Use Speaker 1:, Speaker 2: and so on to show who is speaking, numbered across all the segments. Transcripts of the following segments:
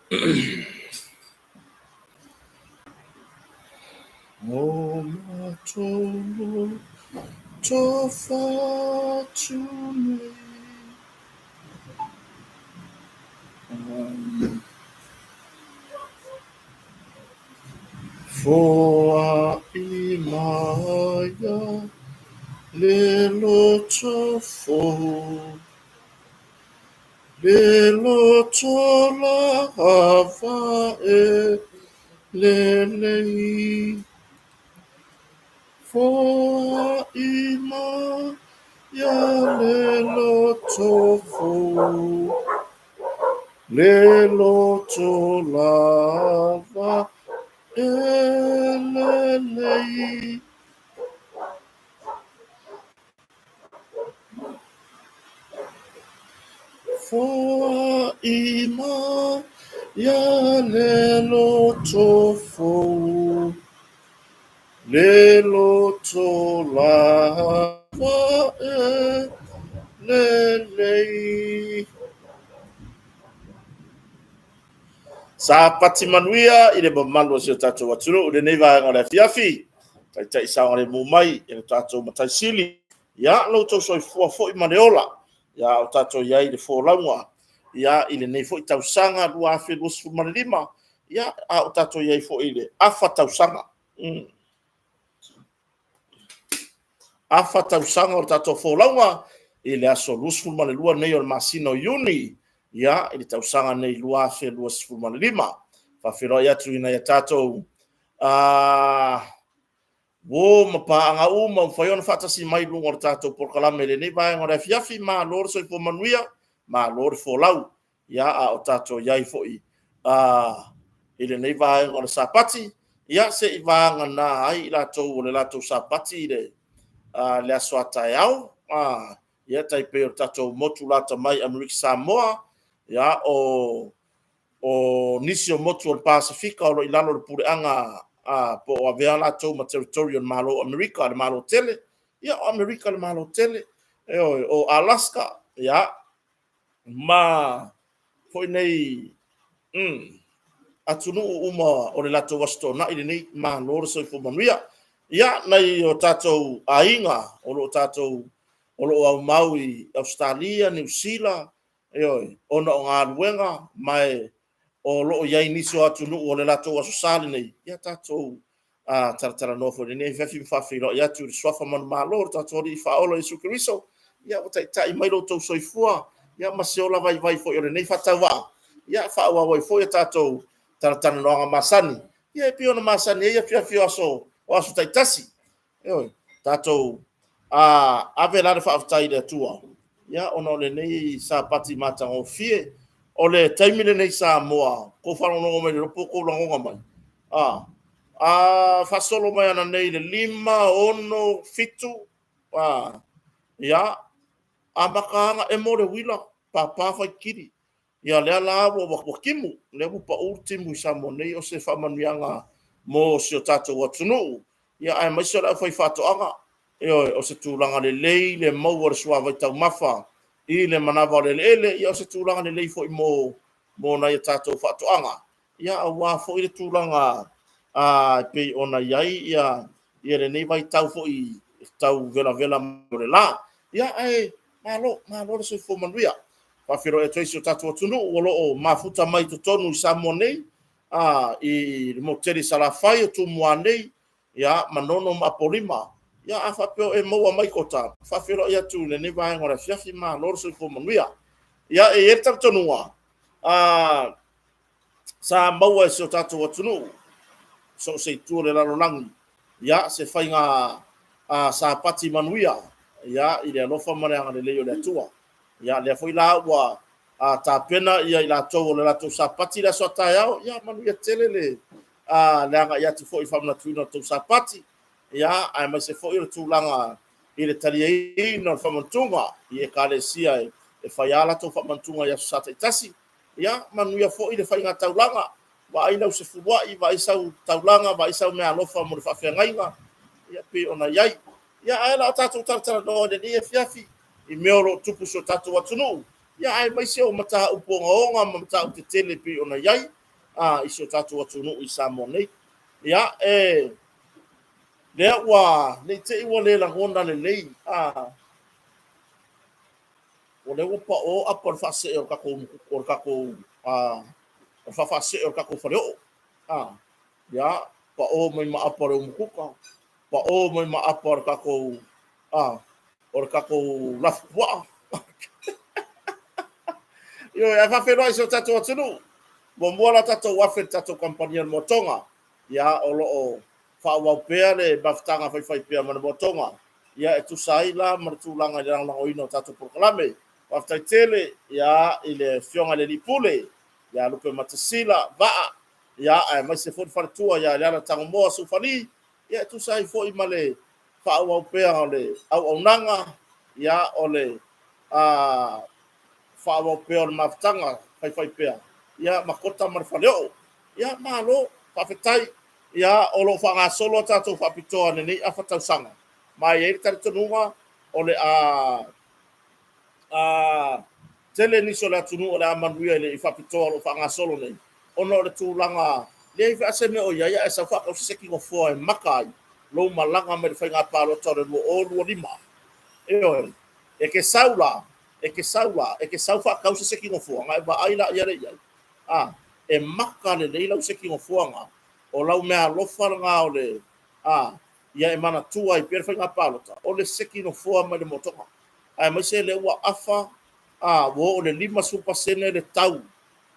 Speaker 1: O matou loto fatu nei. Foai maia le loto fou. Le loto lava e lelei. Foai maia le loto fou. Le loto lava e lelei. Foai maia le loto fou, le loto lava e lelei. Sapati manuia i le mamalu o si o tatou atunuu i lenei vaega o le afiafi. Taitai saogalemu mai e le tatou Matai Sili. Ia, lo outou soifua foi ma le ola. Ia, o tatou i ai i le folauga. Ia, i lenei foi tausaga 2025. Ia, a o tatou i ai foi i le afa tausaga. Afa tausaga o le tatou folauga i le aso 22 nei o le masina o Iuni, ia, i le tausaga nei 2025. Faafeiloai atu i nai a tatou uo ma paaga uma ua mafai ona faatasi mai i luga o le tatou polokalame i lenei vaega o le afiafi. Malo le soifua manuia, malo le folau. Ia, a o tatou i ai foi i lenei vaega o le Sapati, ia se i vagana ai i latou o le latou Sapati i le aso a taeao. Ia, tai pei o le tatou motu lata mai Amerika Samoa, ia, o nisi o motu o le Pasefika o lo o i lalo o le puleaga po o avea latou ma territory o le Malo o Amerika, le Malo tele. Ia, o Amerika le Malo tele. Ioe, o Alaska, ia, ma foi nei atunuu uma o le latou Aso Toonai lenei, malo le soifua manuia. Ia, nai o tatou aiga o lo o tatou o lo o aumau i Ausetalia, Niu Sila, ioe, ona o galuega, ma o lo o i ai nisi o atunuu o le latou Aso Sa lenei, ia tatou talatalanoa foi i lenei afiafi ma faafeiloai atu i le suafa manumalo o le tatou Alii Faaola Iesu Keriso. Ia ua taitai mai lo outou soifua, ia ma se ola vaivai foi o lenei faatauvaa, ia faaauau ai foi a tatou talatalanoaga masani, ia e pei ona masani ai afiafi o aso taitasi. Ioe, tatou ave la le faafetai i le Atua, ia, ona o lenei Sapati matagofie. O le taimi lenei Samoa, tou faalogologo mai le iloa po o tou lagona mai, faasolo mai ana nei le 5, 6, 7, ia, amata ana emo le uila, papa faitili. Ia lea la ua timu, lea ua pau le timu i Samoa nei, o se faamanuiaga mo si o tatou atunuu. Ia, aemaise o le aufaifaatoaga. Ioe, o se tulaga lelei le maua o le suavai taumafa i le manava o le eleele, ia o se tulaga lelei foi mo nai a tatou faatoaga. Ia, aua foi le tulaga e pei ona i ai ia lenei vaitau foi tau velavela o le la. Ia, ae malo, malo le soifua manuia. Faafeiloai atu ai si o tatou atunuu o lo o mafuta mai i totonu i Samoa nei, i le motu tele i Salafai, o Tumua nei, ia, Manono ma Apolima. Ia, a faapea o e maua mai tota, faafeiloai atu i lenei vaega o le afiafi, malo le soifua manuia. Ia, e i ai le talitonuga, sa maua e si o tatou atunuu, so o se itu o le lalolagi, ia, se faiga Sapati manuia, ia, i le alofa ma le agalelei o le Atua. Ia, lea foi la ua tapena ia i latou o le latou Sapati le aso a taeao, ia, manuia tele le agai atu foi i le faamanatuina o le tou Sapati, ia, aemaise foi o le tulaga i le taliaina o le faamanatuga i ekalesia e fai lava latou faamanatuga i Aso Sa taitasi. Ia, manuia foi le faiga taulaga, vaai lau sefuluai, vaai sau taulaga, vaai sau meaalofa mo le faafeagaiga, ia pei ona i ai. Ia, ae o le a tatou talatalanoa i lenei afiafi i mea o lo o tupu i si o tatou atunuu, ia aemaise o mataupu ogaoga ma mataupu tetele pei ona i ai. i si o tatou atunuu i Samoa nei. Ia, e lea ua ne i te i ua le lagona lelei, o lea ua pao apa o le faasee o le tatou o le tatou o le faafaasee o le tatou faleoo. Ia, pao mai ma apa o le umukuka, pao mai ma apa o le tatou o le tatou lafupuaa. Ioe, ae faafeiloai i si o tatou atunuu. Muamua la tatou afe i le tatou kamupani a le Moatoga. Ia, o lo o faaauau pea le mafutaga faifaipea ma le Moatoga. Ia, e tusa ai la ma le tulaga i le lagolagoina o tatou polokalame. Faafetai tele, ia, i le Afioga i le Alii Pule, ia Lupematasila Vaa, ia, aemaise foi le faletua ia Leala Tagomoa Sufali, ia, e tusa ai foi ma le faaauau pea o le auaunaga, ia, o le faaauau pea o le mafutaga faifaipea, ia, ma Kota ma le Faleoo. Ia, malo, faafetai. Ia, o lo o faagasolo a tatou faapitoa i lenei afa tausaga, ma e i ai le talitonuga o le a tele nisi o le atunuu o le a manuia i le faapitoa o lo o faagasolo nei, ona o le tulaga leai foi se mea o i ai ae sau faatau se seki nofoa e maka ai lou malaga mai le faiga palota o le 2025. Ioe, e te sau la, e te sau la, e te sau faatau se seki nofoa, ona e vaai laia lea i ai. A, e maka lelei lau seki nofoa na, o lau meaalofa lena o le, a, ia e manatua ai pea le faiga palota, o le seki nofoa mai le motoga. Aemaise lea ua afa, a, ua oo i le 50% le tau,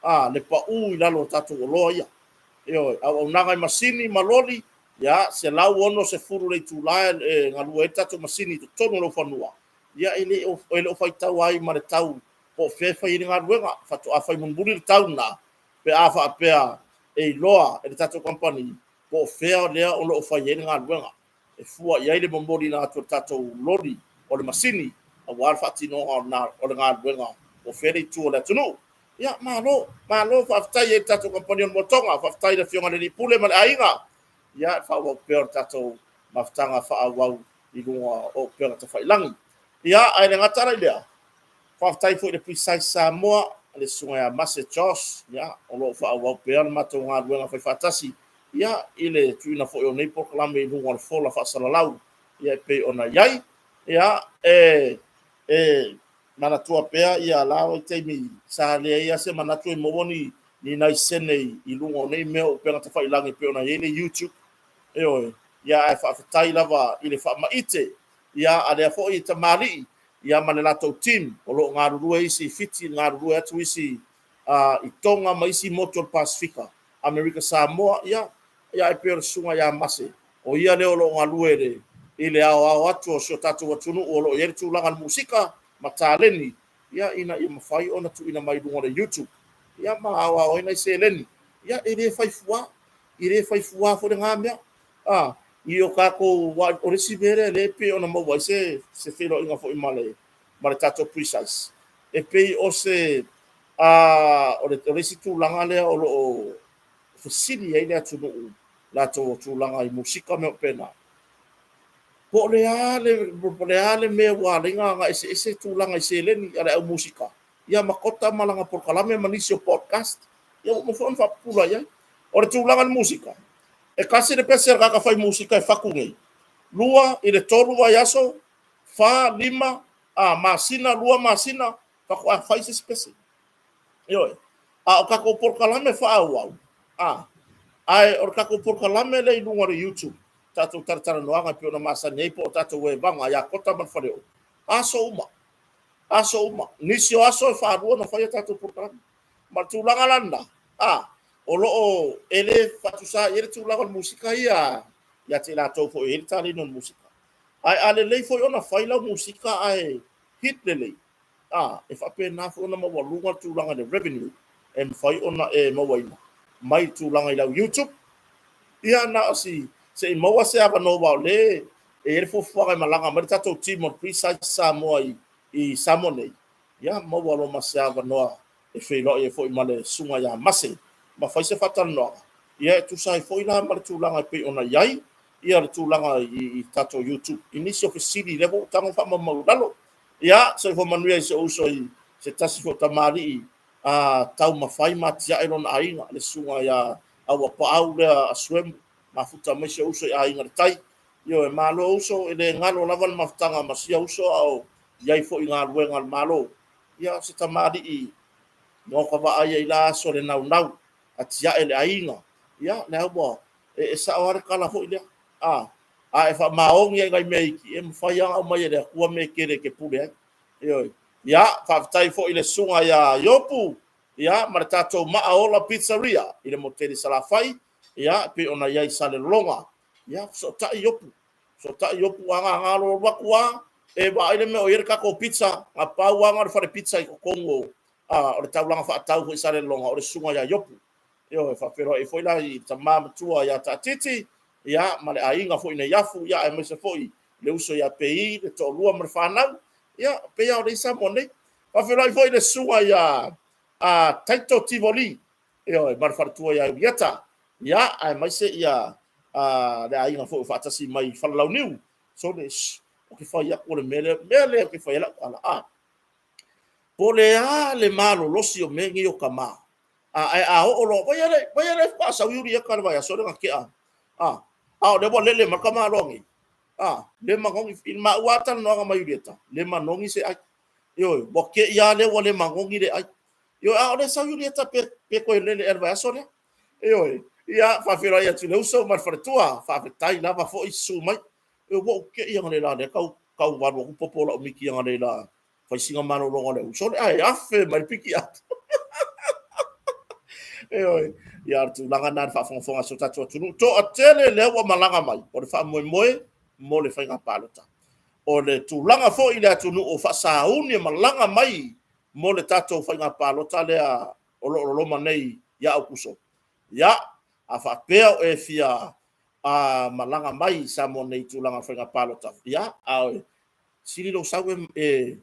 Speaker 1: a, le pau i lalo o tatou oloa ia. Ioe, auaunaga i masini ma loli, ia, 160 le itula e galue ai le tatou masini i totonu o laufanua, ia e le o faitau ai ma le tau po o fea e fai ai le galuega. Faatoa fai mulimuli le tau lena pe a faapea e iloa e le tatou kamupani po o fea lea o lo o fai ai le galuega, e fua i ai le momoliina atu o le tatou loli o le masini aua le faatinoga o le galuega po o fea le itu o le atunuu. Ia, malo, malo, faafetai ai i le tatou kamupani o le Moatoga, faafetai i le Afioga i le Alii Pule ma le aiga. Ia, e faaauau pea o le tatou mafutaga faaauau i luga o upega tafailagi. Ia, ae le gata la i lea, faafetai foi i le Precise Samoa, le susuga ia Mase Josh, ia, o lo o faaauau pea le matou galuega faifaatasi, ia, i le tuuina foi o nei polokalame i luga o le fola faasalalau, ia, e pei ona i ai. Ia, e manatua pea ia la vaitaimi sa leai lava se manatu e maua ni nai sene i luga o nei mea o upega tafailagi e pei ona i ai le YouTube. Ioe, ia ae faafetai lava i le faamaite, ia, a lea foi tamalii, ia ma le latou team o lo o galulue isi i Fiti, galulue atu isi i Tonga ma isi motu o le Pasefika, Amerika Samoa, ia, ia e pei o le susuga ia Mase, o ia lea o lo o galue i le aoao atu o si o tatou atunuu o lo o i ai le tulaga o le musika ma taleni, ia, ina ia mafai ona tuuina mai i luga o le YouTube, ia, ma aoao ai nai seleni. Ia, e le fai fua, e le fai fua foi lena mea. I o tatou, o le isi mea lea lea e pei ona maua ai se feiloaiga foi ma le tatou Precise, e pei o se o le isi tulaga lea o lo o fesili ai le atunuu latou o tulaga i musika ma mea faapena. Po o le a le mea ua ala ai ona eseese tulaga i seleni a le au musika, ia ma Kota ma lana polokalame ma nisi o podcast, ia ua uma foi ona faapupula i ai. O le tulaga i le musika, e tasi le pese a le tagata fai musika e fatu nei, 2 i le 3 vaiaso, 4, 5 masina, 2 masina, faatoa fai se isi pese. Ioe. A o tatou polokalame faaauau, ae o le tatou polokalame lea i luga o le YouTube, tatou talatalanoaga e pei ona masani ai po o tatou evaga ia Kota ma le Faleoo, aso uma, aso uma. Nisi o aso e faalua ona fai a tatou polokalame. Ma le tulaga la lena, o lo o e le faatusa i ai le tulaga o le musika ia ia te i latou foi e i ai le taleni o le musika. Ae a lelei foi ona fai lau musika ae hit lelei, e faapena foi ona maualuga le tulaga i le revenue e mafai ona e mauaina mai le tulaga i lau YouTube. Ia na o si se i maua se avanoa aua o lea e i ai le fuafuaga e malaga mai le tatou team o le Precise Samoa i Samoa nei, ia maua loa ma se avanoa e feiloai ai foi ma le susuga ia Mase ma fai se faatalanoaga, ia e tusa ai foi la ma le tulaga e pei ona i ai ia le tulaga i tatou YouTube i nisi o fesili lea foi ua tago faamaumau i lalo. Ia, soifua manuia i si ou uso i se tasi foi o tamalii a taumafai ma atiae lona aiga, le susuga ia Auapaau lea a Suemu, mafuta mai si ou uso i Aiga i le Tai. Ioe, malo uso, e le galo lava le mafutaga ma sia uso a o i ai foi i galuega a le Malo. Ia, o se tamalii maota vaaia i la aso le naunau, atiae le aiga. Ia, lea ua e sao lava le tala foi lea. A, a e faamaoni ai nai mea iti, e mafai lava ona aumai e le Atua mea e tele e te pule ai. Ioe. Ia, faafetai foi i le susuga ia Iopu, ia, ma le tatou Maaola Pizzeria i le motele i Salafai, ia, e pei ona i ai i Salelologa. Ia, fesootai Iopu, fesootai Iopu, a na alu atu lava, e vaai le mea o i ai le tatou pizza, na pau lava lena o le fale pizza i totonu o, o le taulaga faatau foi i Salelologa, o le susuga ia Iopu. Ioe, faafeiloai foi la i le tama matua ia Taatiti, ia, ma le aiga foi i Neiafu, ia, aemaise foi le uso ia Pei, le toalua ma le fanau, ia, pei lava o lea i Samoa nei. Faafeiloai foi i le susuga ia Taito Tivoli, ioe, ma le faletua ia Iulieta, ia, aemaise ia le aiga foi o faatasi mai i Falelauniu. Sole, ou te fai atu o le mea lea, mea lea ou te fai ai lau tala, a. Po o le a le malolosi o mea nei o tama, a, ae a oo loa, vaai le, vaai le faatoa sau Iulieta i le vaiaso lea na tea, a, a o lea ua lele mai le tamaloa nei, a, le manogi, i le maua lava talanoaga ma Iulieta, le manogi se ai. Ioe, ua te i lava lea ua le manogi le ai. Ioe, a o lea sau Iulieta pe, pe toe lele ea i le vaiaso lea. Ioe, ia, faafeiloai atu i le uso ma le faletua, faafetai lava foi susu mai. Ioe, ua ou te i analeila lea tau, tau valu atu popo o lau miti analeila fai sina malologa o le uso lea, ae afe mai le piki atu. Ioe, ia, o le tulaga lena i le faafogafoga a si o tatou atunuu. Toatele lea ua malaga mai, o le faamoemoe mo le faiga palota. O le tulaga foi i le atunuu o faasauni e malaga mai mo le tatou faiga palota lea o lo o loloma nei ia Aokuso. Ia, a faapea o e fia a malaga mai i Samoa nei i tulaga o faiga palota, ia, a sili lou sau e, e,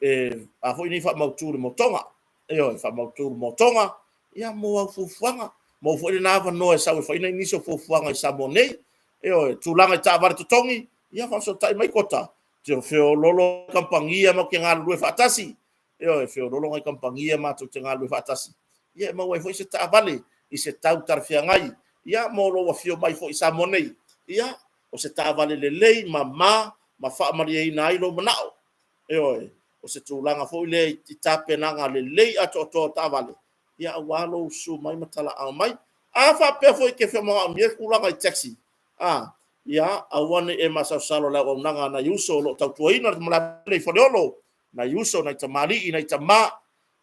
Speaker 1: e a foi nei faamautu le motoga. Ioe, faamautu le motoga, ia, mo au fuafuaga. Maua foi lena avanoa e sau e fai nai nisi o fuafuaga i Samoa nei. Ioe, tulaga i taavale totogi, ia faafesootai mai Kota, te feololo kamupani ia matou te galulue faatasi. Ioe, feololo nai kamupani ia matou te galulue faatasi. Ia e maua ai foi se taavale i se tau talafeagai, ia mo lou afio mai foi i Samoa nei. Ia, o se taavale lelei, mama ma faamalieina ai lou manao. Ioe, o se tulaga foi lea i tapenaga lelei atoatoa o taavale, ia aua lou susu mai ma talaao mai. A faapea foi e te fia manaomia le tulaga i taxi, a, ia, aua ne i e masalosalo i le auaunaga a nai uso o lo o tautuaina le malae i Faleolo, nai uso, nai tamalii, nai tama,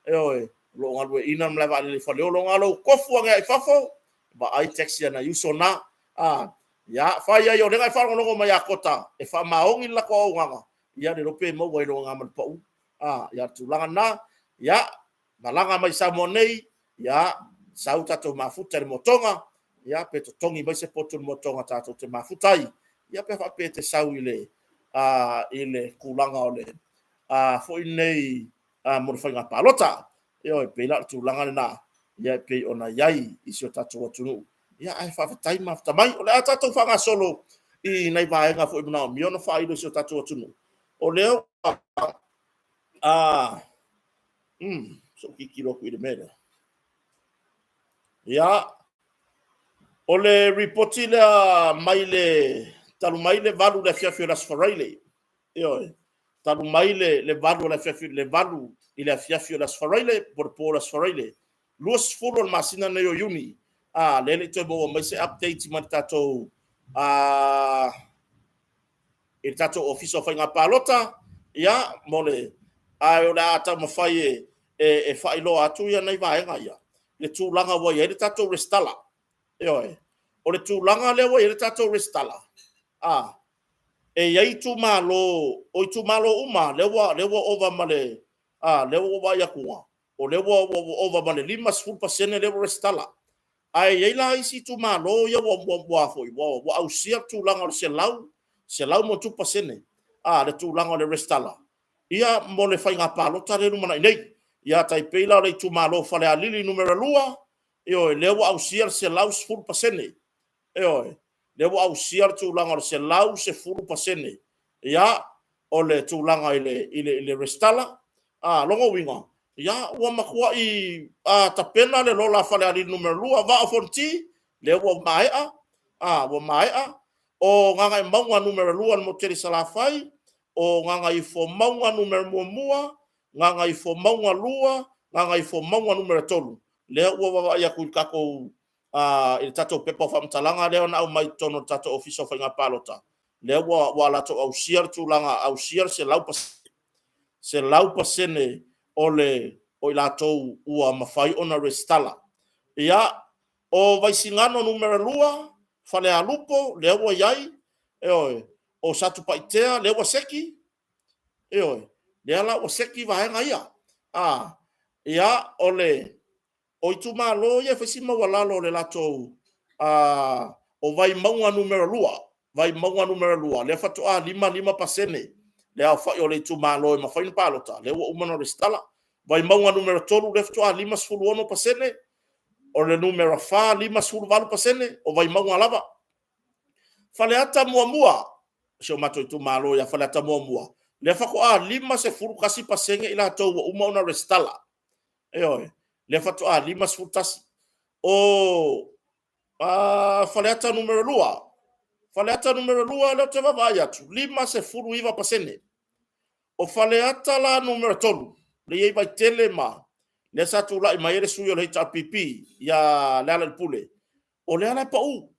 Speaker 1: ioe, o lo o galueaiina le malae vaalele i Faleolo. Na o lou tofu ane lava i fafo, vaai taxi a nai uso na. A, ia, fai ai o lea na e faalogologo mai ia Kota e faamaoni le latou auaunaga, ia le iloa pe maua ai loa na ma le pau. A, ia, le tulaga lena, ia, malaga mai Samoa nei, ia, sau tatou mafuta i le motoga, ia, pe totogi mai se potu i le motoga tatou te mafuta ai, ia, pe faapea e te sau i le, a, i le tulaga o le, a, foi nei, a, mo le faiga palota. Ioe, pei la o le tulaga lena, ia, e pei ona i ai i si o tatou atunuu. Ia, ae faafetai mafuta mai. O le a tatou faagasolo i nai vaega foi manaomia ona faailo i si o tatou atunuu. O lea ua, a, se i ou tilotilo atu i le mea lea. Ia, o le ripoti lea mai le talu mai le 8 i le afiafi o le Aso Faraile. Ioe, talu mai le 8 o le afiafi, le 8 i le afiafi o le Aso Faraile, po o le po o le Aso Faraile, 20 o le masina nei o Iuni. A, lea le i toe maua mai se update mai le tatou a, i le tatou Ofisa o Faiga Palota, ia, mo le, ae o le a taumafai e, e, e faailoa atu ia nai vaega ia, le tulaga ua i ai le tatou resitala. Ioe, o le tulaga lea ua i ai le tatou resitala, a, e i ai itumalo, o itumalo uma lea ua, lea ua ova ma le, a, lea ua ou vaai atu, o lea ua, ua, ua ova ma le 50% lea ua resitala. Ae i ai la isi itumalo ia ua, ua, ua, foi, ua, ua ausia le tulaga o le 100, 100+% a, le tulaga o le resitala ia mo le faiga palota lea e lumanai nei. Ia tai pei la o le itumalo o Falealili numera 2, ioe, lea ua ausia le 110%. Ioe, lea ua ausia le tulaga o le 110%. Ia, o le tulaga i le, i le, i le resitala. A, lona uiga, Ia, ua matuai tapena le lola a Falealili Nu.2, Vaa o Fonoti, lea ua maea, ua maea. O Gagaemauga Nu.2 i le motu tele i Salafai, o Gagaifomauga Nu.1, Gagaifomauga 2, Gagaifomauga Nu.3, lea ua vaavaai atu i le tatou i le tatou pepa o faamatalaga lea na aumai totonu o le tatou Ofisa o Faiga Palota, lea ua latou ausia le tulaga, ausia le 100% o i latou ua mafai ona resitala. Ia, o Vaisigano Nu.2, Falealupo, lea ua i ai, ioe, o Satupaitea lea ua seki, ioe, lea la ua seki vaega ia. Ia, o itumalo ia e fai si maualalo o le latou o Vaimauga Nu.2, Vaimauga Nu.2, lea faatoa 55% le aofai o le itumalo e mafai ona palota, lea ua uma ona resitala. Vaimauga Nu.3 lea faatoa 56%, o le Nu.4, 58%, o Vaimauga lava. Faleata 1, si o matou itumalo ia Faleata 1, lea faatoa 51% i latou ua uma ona resitala. Ioe, lea faatoa 51. O Faleata Nu.2, Faleata Nu.2 lea ou te vaavaai atu, 59%. O Faleata la Nu.3, lea e i ai Vaitele ma lea sa tulai mai ai le sui o le HRPP ia Lealailepule, o lea la e pau,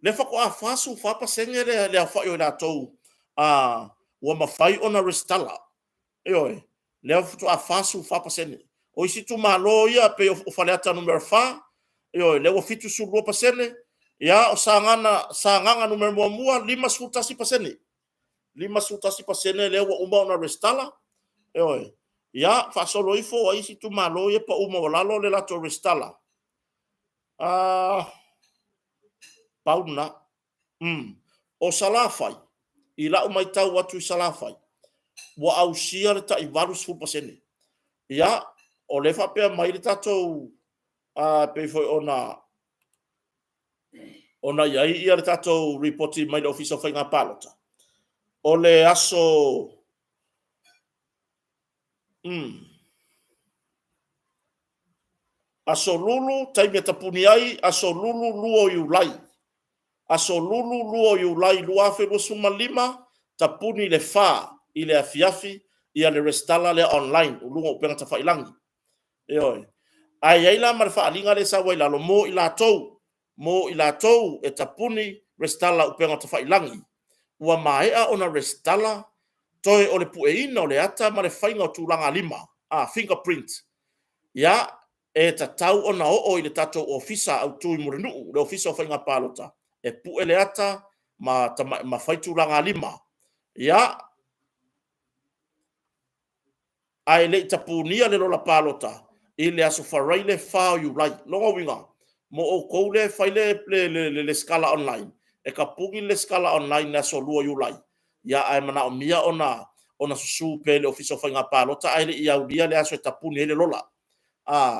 Speaker 1: lea faatoa 44% le aofai o i latou ua mafai ona resitala. Ioe, lea faatoa 44%. O isi itumalo ia pei o Faleata Nu.4, ioe, lea ua 72%, ia o Sagaga Nu.1, 51%. 51% lea ua uma ona resitala. Ioe. Ia, faasolo ifo isi itumalo ia e pau maualalo le latou resitala. Pau lena. O Salafai, i lau matau atu i Salafai, ua ausia le tai 80%. Ia, o lea e faapea mai le tatou pei foi ona i ai le tatou lipoti mai le Ofisa o Faiga Palota, o le aso Aso Lulu, taimi e tapuni ai, aso Lulu 2 o Iulai. Aso Lulu 2 o Iulai 2025, tapuni i le 4 i le afiafi le resitala lea online i luga o upega tafailagi. Ioe. Ae i ai la ma le faaaliga lea e sau ai i lalo mo i latou e tapuni resitala upega tafailagi, ua maea ona resitala, toe o le pueina o le ata ma le faiga o tulagalima, fingerprint. Ia, e tatau ona oo i le tatou Ofisa Autu i Mulinuu, le Ofisa o Faiga Palota e pue le ata ma fai tulagalima. Ia, ae le i tapunia le lola palota i le aso Faraile 4 o Iulai. O lona uiga, mo outou lea e fai le resitala online, e tapuni le resitala online i le aso 2 o Iulai, ae manaomia ona susu pea i le Ofisa o Faiga Palota ae le i aulia le aso e tapuni ai le lola.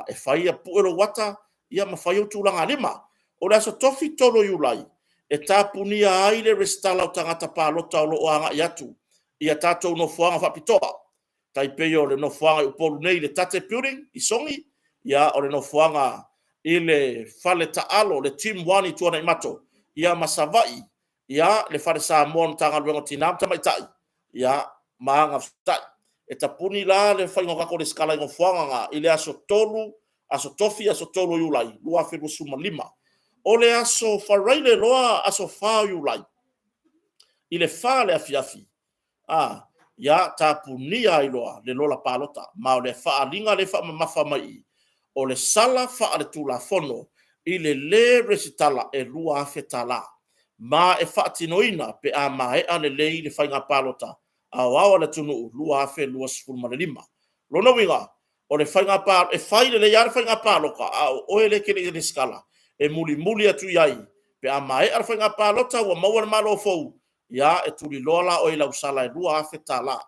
Speaker 1: E fai, pue lou ata ma fai ou tulagalima. O le aso Tofi 3 o Iulai, e tapunia ai le resitala o tagata palota o lo o agai atu i a tatou nofoaga faapitoa, tai pei o le nofoaga i Upolu nei i le TATTE Building i Sogi, o le nofoaga i le fale taalo le Gym 1 i Tuanaimato, ia ma Savaii, le Fale Samoa o le Matagaluega o Tina ma Tamaitai ma Agafesootai. E tapuni la le faiga o tatou resitala i nofoaga na i le aso 3, aso Tofi aso 3 o Iulai 2025. O le aso Faraile loa aso 4 o Iulai i le 4 i le afiafi, ia tapunia ai loa le lola palota. Ma o le faaaliga lea e faamamafa mai i i, o le sala faaletulafono i le lē resitala e $2,000 ma e faatinoina pe a maea lelei le faiga palota aoao a le atunuu 2025. O lona uiga, o le faiga e fai lelei lava le faiga palota, a o oe lea e te le i resitala, e mulimuli atu i ai pe a maea le faiga palota ua maua le Malo fou, ia e tuliloa la oe i lau sala e $2,000.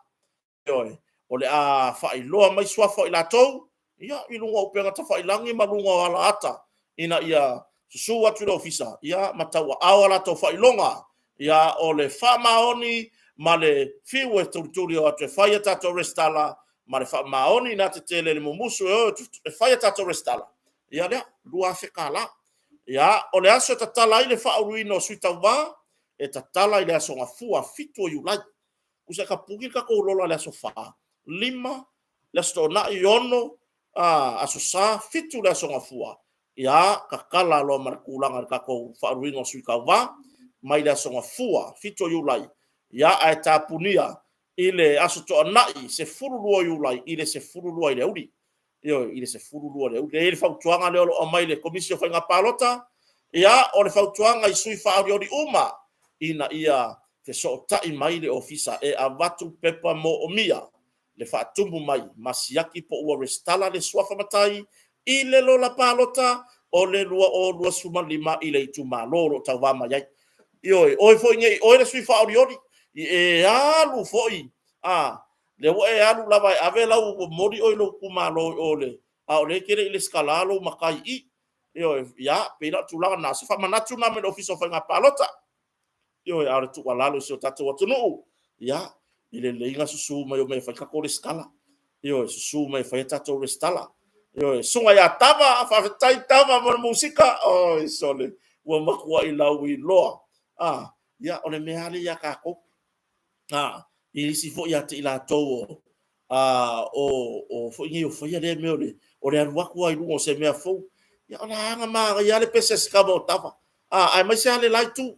Speaker 1: Ioe, o le a faailoa mai suafa o i latou i luga o upega tafailagi ma luga o alaata ina ia susu atu i le ofisa ma tauaao a latou faailoga o le faamaoni ma le fiu e tulituli o atu e fai a tatou resitala. ma le faamaoni ina tetele le mumusu e o e fai a tatou resitala, ia lea, $2,000. Ia, o le aso e tatala ai le faauluina o sui tauva, e tatala i le aso Gafua 7 o Iulai. Tusa e tapuni le tatou lola i le aso 4, 5 le aso Toonai, 6 Aso Sa, 7 le aso Gafua, ia tatala loa ma le tulaga i le tatou faauluina o sui tauva mai le aso Gafua 7 o Iulai, ia ae tapunia i le aso Toonai 12 o Iulai i le 12 i le aoauli. Ioe, i le 12 i le aoauli. E i ai le fautuaga lea o lo o aumai e le Komisi o Faiga Palota, ia o le fautuaga i sui faaolioli uma ina ia fesootai mai le ofisa e avatu pepa moomia le faatumu mai ma siaki po ua resitala le suafa matai i le lola palota o le 2025 i le itumalo o lo o tauva mai ai. Ioe, oe foi nei, oe le sui faaolioli, i e alu foi, a, lea ua e alu lava e ave lau, ua momoli oe i lou itumalo i o le, a o lea e te le i resitala lou matai i i. Ioe, ia, pei la o le tulaga lena, o se faamanatu lena mai le Ofisa o Faiga Palota. Ioe, a o le tuualalo i si o tatou atunuu, ia, e lelei ona susu mai o e fai tatou resitala. Ioe, susu mai e fai tatou resitala. Ioe, susuga ia Tava, faafetai Tava mo le musika. Oi sole, ua matuai lauiloa. Ah, ia, o le mea lava lea ia tatou. Ah, i isi foi ia te i latou o o foi nei o faia lea mea o le alu atu lava i luga o se mea fou. Ia, o la e manaia lava le pese a si tama o Tava. Ah, aemaise lava le la itu.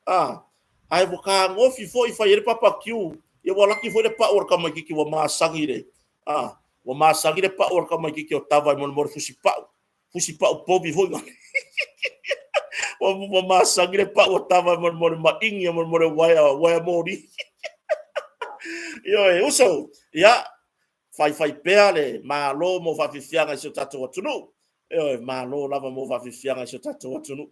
Speaker 1: Ah, ae ua fetagofi foi fai ai le barbecue. Ia ua laki foi le pau a le tamaitiiti ua masani le a ua masani le pau a le tamaitiiti o Tava mo le fusi pau, fusi pau povi foi. Ua masani le pau o Tava mo le maini mo le uaea, uaea moli. Ioe, uso, ia, faifai pea le Malo mo faafiafiaga i si o tatou atunuu. Ioe, malo lava mo faafiafiaga i si o tatou atunuu.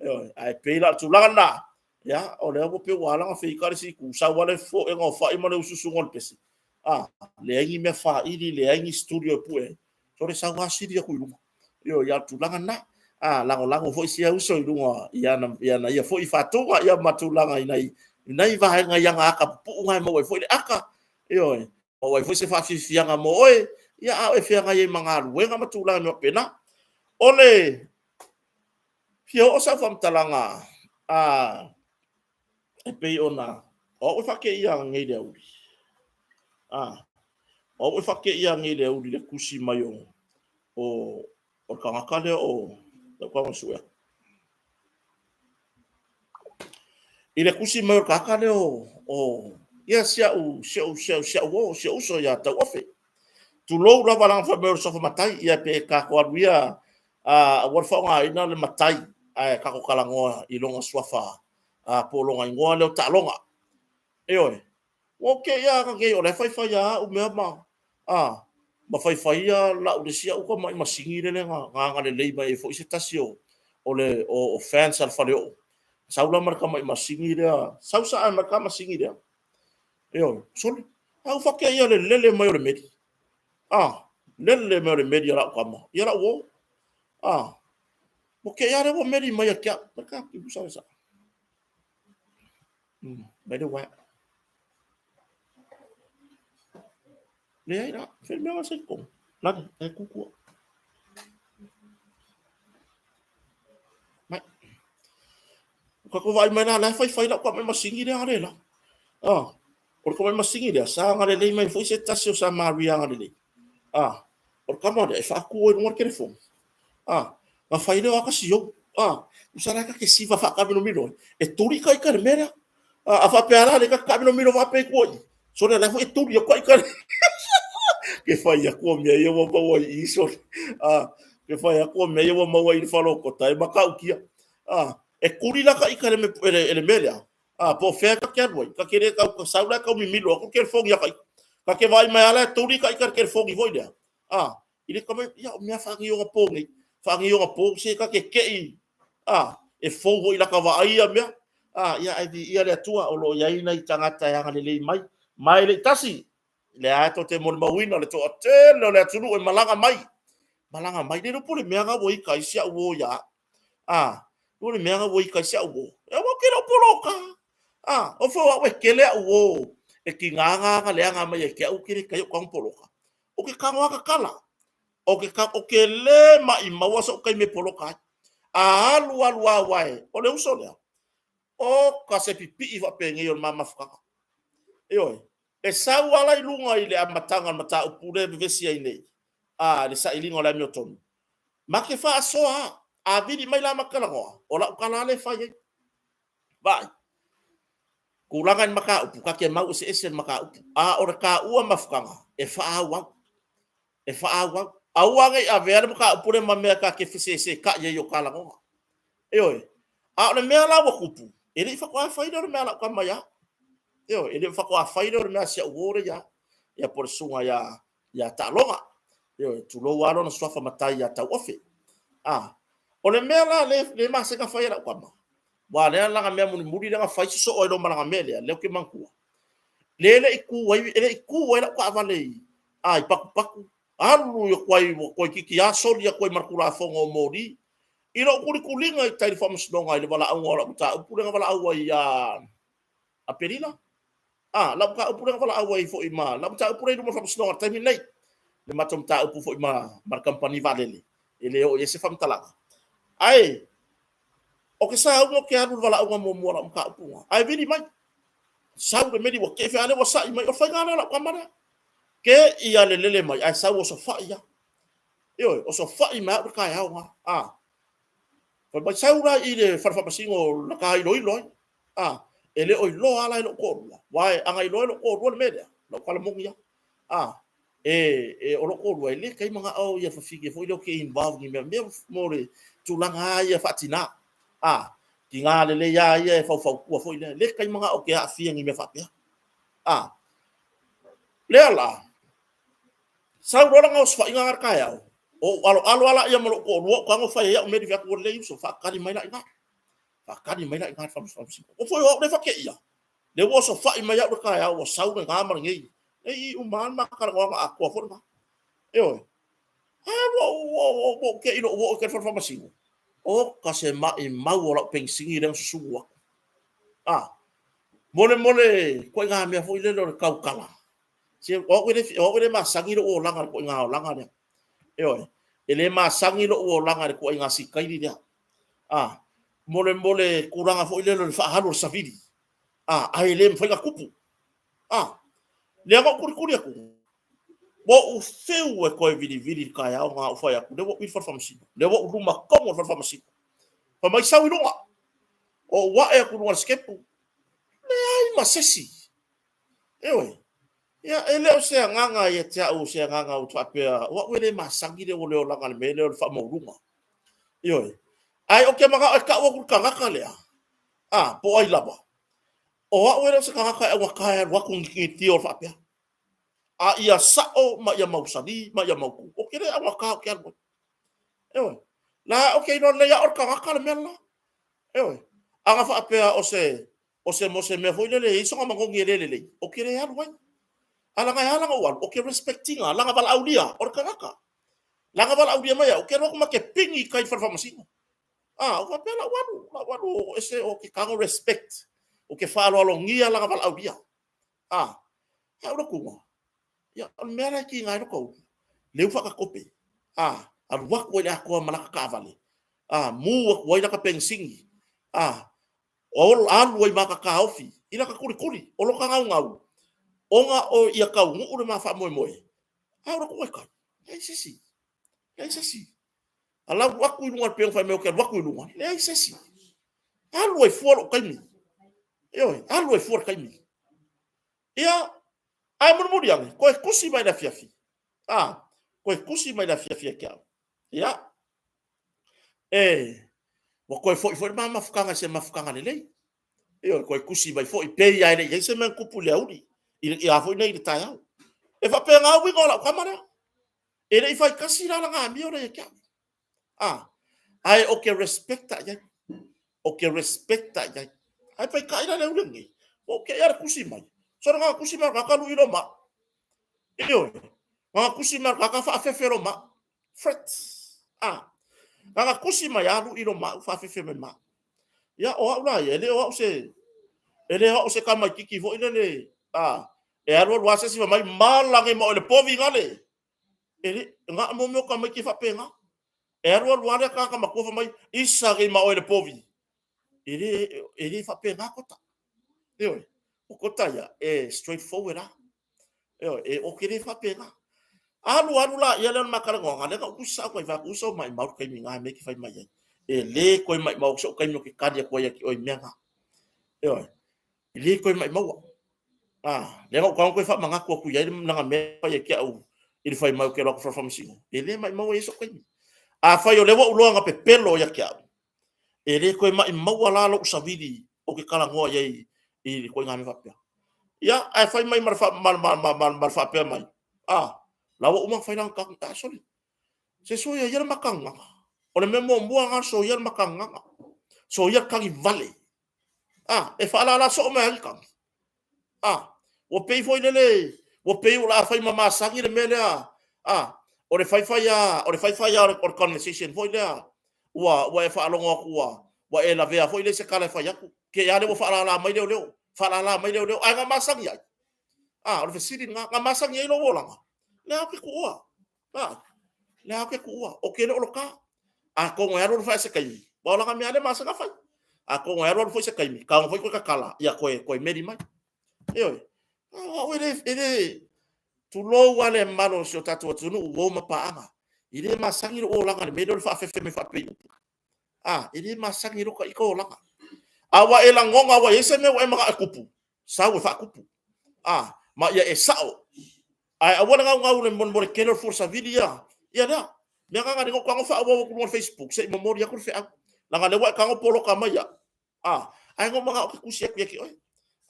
Speaker 1: Ioe, ae pei la o le tulaga lena, ia, o lea ua pei ua ala ona feita le isi itu, sau lava le foega o fai ma le ususuga o le pese. A, leai ni mea faili, leai ni studio e pue ai. Sole sau lava sili atu i luga. Ioe, ia o le tulaga lena. A, lagolago foi sia uso i luga i ana, i ana ia foi faatuga ia ma tulaga i nai, i nai vaega i ana ata pupuu na e maua ai foi le ata. Ioe, maua ai foi se faafiafiaga mo oe, ia a o e feagai ai ma galuega ma tulaga faapena. O le fia oo sau faamatalaga a e pei ona o au e faateia nei le auli. A o au e faateia nei le auli le tusi mai o o le tagata lea o lau tago sue atu. I le tusi mai o le tagata lea o ia si au si au si au si au o si au uso ia Tauofe. Tulou lava leaga fai mai o le suafa matai, ia pe tatou alu ia aua le faaaogaina le matai ae tatou talanoa i lona suafa po o lona igoa lea o Taaloga. Ioe. Ua ou te'i lava nei o la e faifai lava au mea ma, a, ma faifai ia lau le isi au tamai masini lele na agalelei mai ai foi se tasi o, o le, o fans a le faleoo. Sau la ma le tamai masini lea, sau saa ma le ta masini lea. Ioe, sole, a ua faatei le lele mai o le meli. A, lele mai o le meli a lau tama, ia lau uo. A, ua tei lava lea ua meli mai ia te au. Mai ka timusa le saa. Mai le uaea. Leai la, fai mea sa i totonu. Lani, e kukua. Mai. Ka ko vaai mai la, la e faifai lau tamai masini lea le la. Ah, o le tamai masini lea, sa agalelei mai foi se tasi o Samaria agalelei. Ah, o le tama lea e faatu ai luga le telefoni. Ah, na fai lea o ata siou. Ah, usa la ka ke siva faakamiromiro ai. E tuli ka ika le mea lea. Ah, a faapea la le ka kamiromiro faapea i tua i. Sole la foi e tuli aku ika le. Ke fai aku o mea ia ua maua i i sole. Ah, ke fai aku o mea ia ua maua i le falokota e matautia. Ah, e tuli la ka ika le me, le, le mea lea. Ah, po o fea ka ke alu ai. Ka ke le kau, sau la kau mimilo aku telefoni ia ka ika. Ka ke vaai mai ala e tuli ka ika le telefoni foi lea. Ah, i le tama, ia, o mea faagioga pō nei. Faagioga pō, se ka ke kei, a, e fou hoi laka vaai ia mea. A, ia, ai viia le Atua, o lo o iai nai tagata e agalelei mai. Ma e le i tasi, lea e tou te molimauina le toatele o le atunuu e malaga mai. Malaga mai, le iloa po o le mea na ua ika ai si au uo ia au. A, o le mea na ua ika ai si au uo. E aua ke le o poloka. A, o fo au e kele au uo e tiga na agaleaga mai ai ke au kele kai o kaga poloka. O ke tago a kakala. O ke ka, o ke lē maʻimau soʻu taimi e poloka ai. A alu alu a uae, o le uso lea, o ka se pipii faapenei o le ma mafutaga. Ioe, e sau ala i luga i le amataga o le mataupu lea e vevesi ai nei, a le sailiga o le amiotonu. Ma te faasoa lava, a vili mai la ma te talanoa, o lau tala lava lea e fai ai. Vaai, tulaga i le mataupu, ta te mau eseese i le mataupu, a o le taua mafutaga, e faaauau, e faaauau. Aua ne i avea le mataupu lea ma mea ta te fesesetai ai i o ta lagona. Ioe. A o le mea la ua tupu, e le i faatoa fai lea o le mea a lau tama ia au. Ioe, e le faatoa fai lea o le mea a si au uo lea ia au. Ia po o le susuga ia ia Taaloga. Ioe, tulou lava lona suafa matai ia Tauofe. A, o le mea la le, le masega fai e lau tama, aua lea lana mea mulimuli lea na fai sosoo ai loa ma lana mea lea, lea ou te manatua. Le le i tu ai, e le i tu ai lau taavale i, a, i patupatu, alu atu ai, ua toeitiiti lava soli atu ai ma le Tulafono o Moli. I lou tulituliga i tai i le Faamasinoga i le valaauga o lau mataupu lea na valaau ai ia Aperila, a, lau mataupu lea na valaau ai foi ma lau mataupu lea i luma o le Faamasinoga i le taimi lenei, le matou mataupu foi ma le kamupani vaalele, e le oo i ai se faamatalaga. Ae, o ke sauga ou te alu i le valaauga muamua o lau mataupu lena, ae vili mai. Sau le meli ua tefe, a lea ua sai mai, o le faiga lea o lau tama lea. Ke ia le lele mai, ae sau osofai lava. Ioe, osofai mai au le taeao lena. A, fai mai, sau la i le fale faamasino na ta iloilo ai. A, e le o iloa lava la e lou toalua, aua a na iloa e lou toalua le mea lea, lau tala moni lava. A, e, o lou toalua, e le tai manao ia fafine foi lea ou te involve i mea, mea mo le tulaga lava ia faatina. A, tina lelei lava ia e faufautua foi lea, le tai manao ou te aafia i ni mea faapea. A, lea la, sau loa lana osofaiga na le taeao, ou aloalo lava laia ma lou toalua ou tago fai ai au meli fai atu, ua lelei uso, faatali mai la i ina. Faatali mai la i ina i le faamasinoga. Ua foi o au lea e faateia, lea ua osofai mai au le taeao ua sau lena ma lenei. E i uma lava le ma talanoaga atoa foi lena. Ioe. Ae ua ou te i lou oo i le fale faamasino. Oka se maimau o lau penisini lea na susunu atu. A, mole mole ituaiga mea foi lele o le tautala. Se o au e le, o au e le masani lou olaga i le ituaiga olaga lea. Ioe. E le masani lou olaga i le ituaiga sitaili lea. A, mole mole tulaga foi lele o le faaalu o le savili. A, ae le mafai ona tupu. A, lea na ou tulituli atu. Ua ou fiu e toe vilivili i le taeao na ou fai atu, lea ua ou i le fale faamasino. Lea ua ou luma tonu o le fale faamasino. Fai mai sau i luga. Ou ae atu i luga o le sitepu. Leai ma se isi. Ioe. Ia, e le o se agaga ia te au, o se agaga ua faapea, o au e le masani le le olaga i le mea lea o le faamaualuga. Ioe. Ae ou te manao e tau atu i le tagata lea, a, po o ai lava, o au e le o se tagata e augata e alu atu niginitia o faapea. A ia sao ma ia mausali ma ia mautu, ou te le augata ou te alu ai. Ioe. La ou te iloa lelei lava o le tagata le mea le la. Ioe. A na faapea o se o se mo se mea foi lele e i ai sona manogi e le lelei, ou te le alu ai. A leaga e ala ona ou alu, ou te respect ina, leaga valaaulia o le tagata. Leaga valaaulia mai au, ou te alu atu ma te pigi i tai i le fale faamasino. A, ou faapea la u alu, la u alu o ese o ke tago respect, o ke faaaloalogia lana valaaulia. A, a ula tuga, ia, o le mea la e tiga ai lota ulu, leu faakatope, a, alu atu ai le atoa ma lata taavale, a, mu atu ai lata penisini, a, alu ai ma lata taofi i lata tulituli, o lota gaugau, ona o ia taunuu le ma faamoemoe, a ula tuga i tai, leai se isi, leai se isi. Alau atu i luga o le pegu fai mai ou te alu atu i luga, leai se isi. Alu ai fua lou taimi. Ioe, alu ai fua le taimi. Ia, ae mulimuli ane, toe tusi mai le afiafi. A, toe tusi mai le afiafi ia te au. Ia, e, ua toe foi foi le ma mafutaga i se mafutaga lelei. Ioe, toe tusi mai foi, pei lava e le i i ai se mea na tupu i le aoauli, i a foi nei i le taeao. E faapena uiga o lau tama lea. E le i fai tasi la lana amio lea ia te au. A, ae ou te respect i ai. Ou te respect i ai. Ae peitai la le ule lenei, ua ou te i a le tusi mai. Sole na tusi mai o le tagata lui lo ma. Ioe, na tusi mai o le tagata faafefe lo ma. Threat. A, na tusi mai a lui lo ma, faafefe mai ma. Ia, o au la ia, e le o au se, e le o au se tamaititi foi lele, a, e alu alu lava se isi fai mai, mala nei ma oe i le povi gale. E le, nga mo mea o tamaiti e faapena. E alu alu lava lea tagata matua fai mai, isa nei ma oe le povi. E le, e le faapena kota. Ioe, o kota ia, e straight forward lava. Ioe, e, o te le faapena. Alu alu la ia lea o le ma talanoaga, lea na ou tusi sao atu ai fai atu, uso maimau le taimi na mea e te fai mai ai. E le toe maimau sou taimi ou te tali atu ai ia te oe i mea na. Ioe, e le toe maimaua. Ah, lea na ou tago toe faamanatu atu i ai lana mea fai ia te au i le fai mai ou te alu atu i le faamasinoga. E le maimau ai sou taimi. Afai o lea ua ou iloa na pepelo ia te au, e le toe maimaua la lou savili ou te talanoa i ai i le ituaiga mea faapea. Ia, ae fai mai ma le faapea mai, a, la ua uma ona fai lana tagi, a, sole, se soia ia le mata gagaga. O le mea muamua lena, soia le mata gagaga. Soia le tagi vale. A, e faalala soo mai ai le tagi. A, ua pei foi lele, ua pei o le a fai ma masani le mea lea. A, o le faifai lava, o le faifai lava o le conversation foi lea, ua e faalogo atu ua e lavea foi lea i se tala e fai atu. Te i lava lea ua faalala mai leoleo, faalala mai leoleo, ae na masani ai. A, o le fesili lena, na masani ai lou olaga? Lea ou te tuua. A, lea ou te tuua. Ou te le o loka. Atonu e alu alu foi se taimi, aua o lana mea lava lea e masani ona fai. Atonu e alu alu foi se taimi, tago foi toe tatala, ia toe meli mai. Ioe. O au e le, e le, tulou lava le mamalu o si o tatou atunuu, uo ma paaga. E le masani lou olaga i le mea lea o le faafefe mai faapea i upu. A, e le masani i lou ita olaga. A ua e lagona ua i ai se mea ua e manao e tupu, sau e faatupu. A, ma ia e sao. Ae aua le naunau i le molemole tele o le fua savili ia. Ia lea. Mea na na ou tago faaauau atu i luga o le Facebook se i momoli atu le feau. Leaga o lea ua e tago poloka mai au. A, ae na ou manao ou te tusi atu ia te oe.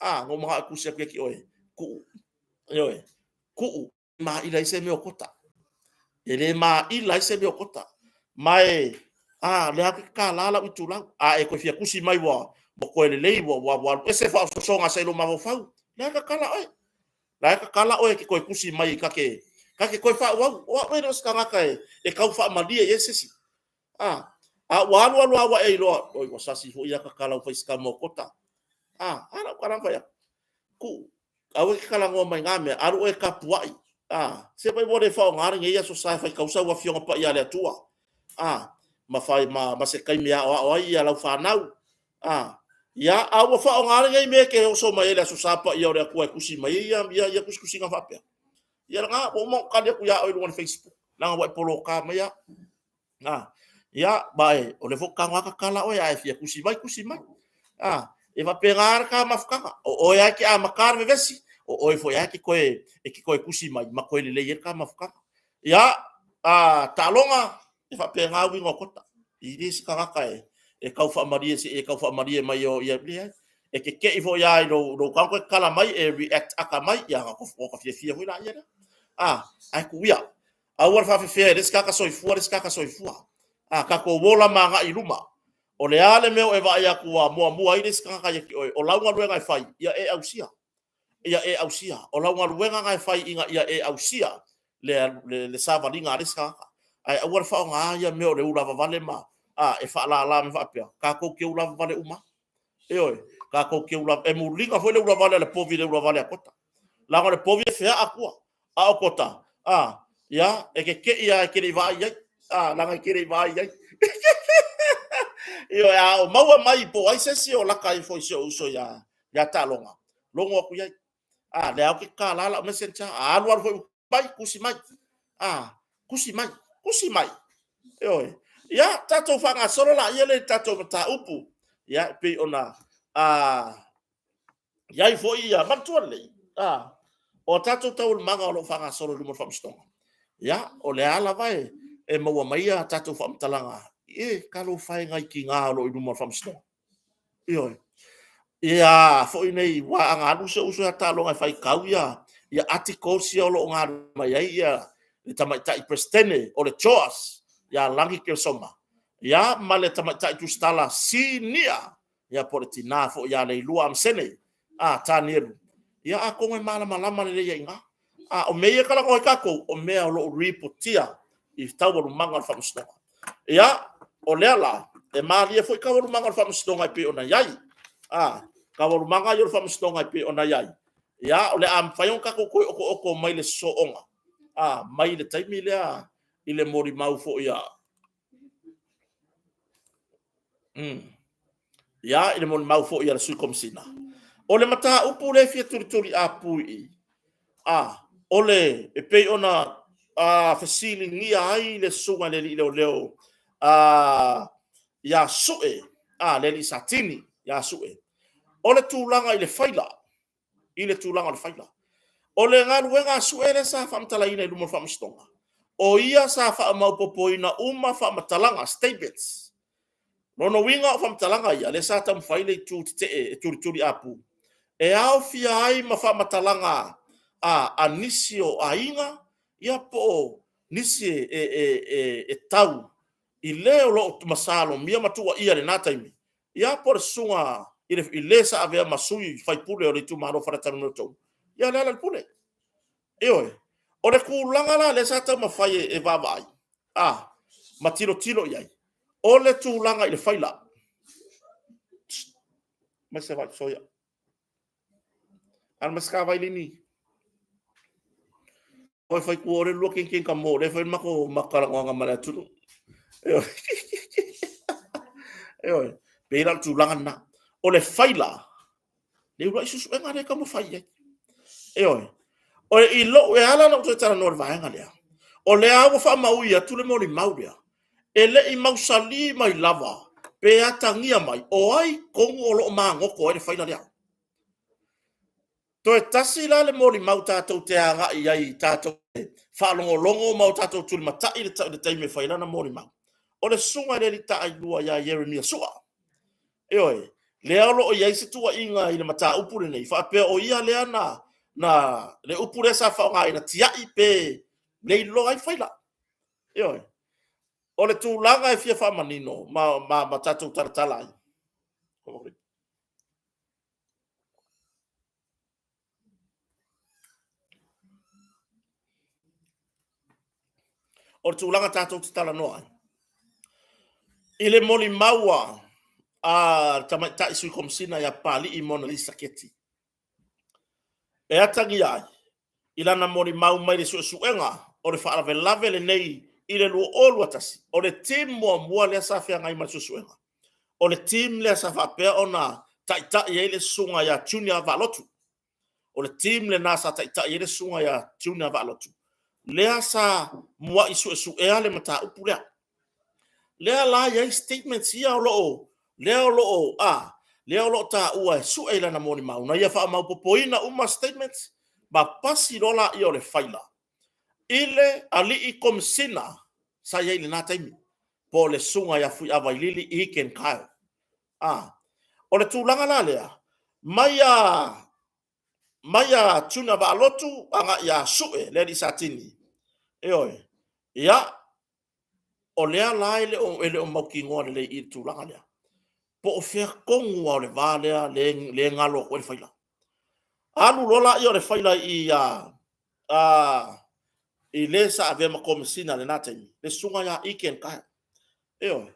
Speaker 1: A, na ou manao e tusi atu ia te oe. Tuu. Ioe. Tuu. Maila ai se mea o kota. E le maila ai se mea o kota. Ma e, a, lea ke kālā lau itulau. A e koe fia tusi mai ua, ua koe lelei, ua, ua, ua alu ese faaososoga sa i lou mafaufau. Lea tatala oe. La e tatala oe e te toe tusi mai ta te, ta te toe faaauau. O au e le o se tagata e, e tau faamalie i ai se isi. A, a ua alu alu lava ua e iloa, oi ua sasi foi ia tatala ua fai si tama o kota. A, a lau tala na fai atu. Tuu, aua e te talanoa mai na mea, alu oe e tapuai. A, se mai ua le faaaoga lenei aso sa e fai tausa ua Afioga Paia a le Atua. A, ma fai ma, ma se taimi e aoao ai ia lau fanau. A, ia, a ua faaaoga lenei mea e te oso mai ai le Aso Sa Paia o le Atua e tusi mai ai ia, ia, ia tusitusiga faapea. Ia lena, ua uma ona tali atu ia oe i luga o le Facebook, leaga ua e poloka mai au. A, ia, ma e, o lea foi ou te tago lava tatala oe, a e fia tusi mai, tusi mai. A, e faapena le ta mafutaga. O oe lava e te amata le vevesi, o oe foi lava e te toe, e te toe tusi mai ma toe lelei ai le ta mafutaga. Ia, a, taaloga, e faapena uiga o kota. E le se tagata e, e tau faamalie se e tau faamalie mai o ia, leai. E keke'i foi lava i lou, lou tago toe tatala mai, e react ata mai, ia, ona fiafia foi laia lea. A, ae tuu ia. Aua le faafefea e le isi tagata soifua le isi tagata soifua. A, tatou ola ma agai i luma. O le a le mea o e vaai atu ua muamua ai le isi tagata ia te oe, o lau galuega e fai, ia e ausia. Ia e ausia. O lau galuega na e fai ina ia e ausia le, le, le savaliga a le isi tagata. Ae aua le faaaoga ia mea o le ulavavale ma, a, e faalala mea faapea. Tatou te ulavavale uma. Ioe, tatou te ula, e muliga foi le ulavale a le povi i le ulavale a Kota. Leaga o le povi e feaa atua. A o Kota, a, ia, e keke'i lava e te le i vaai i ai. A, leaga e te le i vaai i ai. Ioe, a o maua mai po o ai se isi o laka ifo i si ou uso ia, ia Taaloga, logo atu i ai. A, lea ou te tatala lau messenger, a alu alu foi mai, tusi mai. A, tusi mai, tusi mai. Ioe. Ia, tatou faagasolo laia lea i le tatou mataupu. Ia, e pei ona, a, i ai foi ia, manatua lelei, a, o a tatou taualumaga o lo o faagasolo i luma o le Faamasinoga, ia, o lea lava e maua mai a tatou faamatalaga, e, talofa e nai tiga o lo o i luma o le Faamasinoga. Ioe. Ia, foi nei, ua ana alu si ou uso ia Taaloga e faitau ia articles ia o lo o galulue mai ai ia le tamaitai Peresetene o le CHOGM ia Lagi Keresoma, ia ma le tamaitai tusitala Sinia ia po o le tina foi ia Leilua Amasene, a, Tanielu, ia atonu e malamalama lelei ai i ina. A o mea ia e talanoa ai tatou, o mea o lo o ripotia i taualumaga o le Faamasinoga. Ia, o lea la, e malie foi taualumaga o le Faamasinoga e pei ona i ai. A, taualumaga ia o le Faamasinoga e pei ona i ai, ia, o le a mafai ona tatou toe otooto mai le sosooga. a, mai le taimi lea i le molimau foi a, ia, i le molimau foi a le Sui Komesina. O le mataupu lea e fia tulituli apu i i, a, o le, e pei ona fesiligia ai le susuga i le alii leoleo ia Sue, le alii Satini ia Sue, o le tulaga i le faila, i le tulaga o le faila. O le galuega a Sue lea sa faamatalaina i luma o le Faamasinoga, o ia sa faamaopoopoina uma faamatalaga, statements. Lona uiga o faamatalaga ia, lea sa taumafai le itu tetee e tulituli apu, e aofia ai ma faamatalaga a nisi o aiga, ia po o nisi e tau i le o lo o masalomia ma tuuaia i lena taimi, ia po o le susuga i le sa avea ma sui faipule o le itumalo o Faleata 3, ia Lealailepule. Ioe. O le tulaga la lea sa taumafai e vaavaai ma tilotilo i ai, o le tulaga i le faila. Mai se vai soia. Alu ma se vai lini. Oi fai ku ore lua ken ken ka mo le fai mako makalanoaga ma le atunuu. Ioe. Ioe. Pei la o le tulaga lena. O le faila, le uluai suesuega lea e taumafai i ai. Ioe. O i lou, e ala ona ou toe talanoa i le vaega lea, o lea ua faamaui atu le molimau lea, e le i mausali mai lava pe atagia mai o ai tonu o lo o magoto ai le faila lea. Toe tasi la le molimau tatou te agai i ai i tatou faalogologo ma o tatou tulimatai le taimi e fai ai lana molimau, o le susuga i le alii taailua ia Ieremia Sua. Ioe, lea o lo o i ai se tuuaiga i le mataupu lenei, faapea o ia lea na le upu lea sa faaaogaina, tiai pe leiloa ai faila. Ioe. O le tulaga e fia faamanino ma tatou talatala ai. O le tulaga tatou te talanoa ai, i le molimau a le tamaitai sui komesina ia Papalii Monalisa Keti, e atagia ai i lana molimau mai le suesuega o le faalavelave lenei i le 2021, o le team muamua lea sa feagai ma le suesuega, o le team lea sa faapea ona taitai ai le susuga ia Junior Vaalotu. O le team lena sa taitai ai le susuga ia Junior Vaalotu, lea sa muai suesuea le mataupu lea. Lea la e i ai statements ia o lo o, lea o lo o, a, lea o lo o taua e sue i lana molimau, na ia faamaopoopoina uma statements ma pasi loa laia o le faila i le alii komesina sa i ai i lena taimi, po o le susuga ia Fuiava Vailili Egan Kyle. A, o le tulaga la lea, mai a mai a Tuna Vaalotu agai ia Sue le alii Satini. Ioe. Ia, o lea la e le o mautinoa lelei i le tulaga lea. Po o fea tonu lava o le va lea le galo atu ai le faila. Alu loa laia o le faila i i le sa avea ma Komesina i lena taimi, le susuga ia Egan Kyle. Ioe.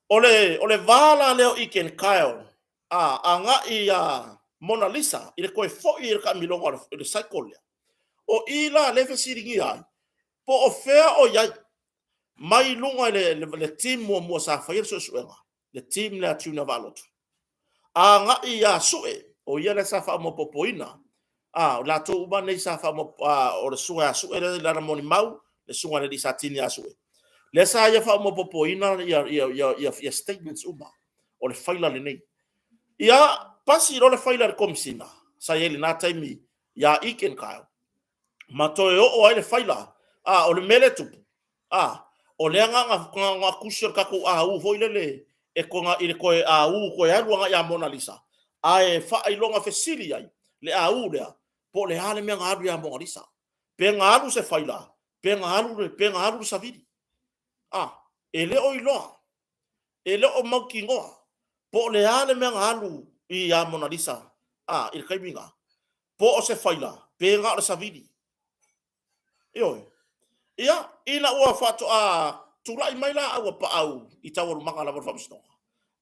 Speaker 1: O le va la lea o Egan Kyle agai ia Monalisa i le toe foi i le taamiloga o le cycle lea. O i la lea e fesiligia ai, po o fea o i ai mai luga i le team muamua sa faia le suesuega, le team lea a Junior Vaalotu, agai ia Sue, o ia lea sa faamaopoopoina, o latou uma nei sa faamaopoopo, o le susuga ia Sue lea i lana molimau, le susuga i le alii Satini ia Sue, lea sa ia faamaopoopoina ia statements uma o le faila lenei. Ia pasi loa le faila i le Komesina sa i ai i lena taimi ia Egan Kyle, ma toe oo ai le faila. O le mea lea e tupu, o lea na ona tusi o le tatou AU foi lele e kona, i le toe AU toe alu agai ia Monalisa, ae faailoga fesili ai le AU lea, po o le a le mea na alu ia Monalisa. Pe na alu se faila, pe na alu le savili. E le o iloa, e le o mautinoa po o le a le mea na alu ia Monalisa i le taimi na, po o se faila pe na o le savili. Ioe. Ia, ina ua faatoa tulai mai la Auapaau i taualumaga lava o le faamasinoga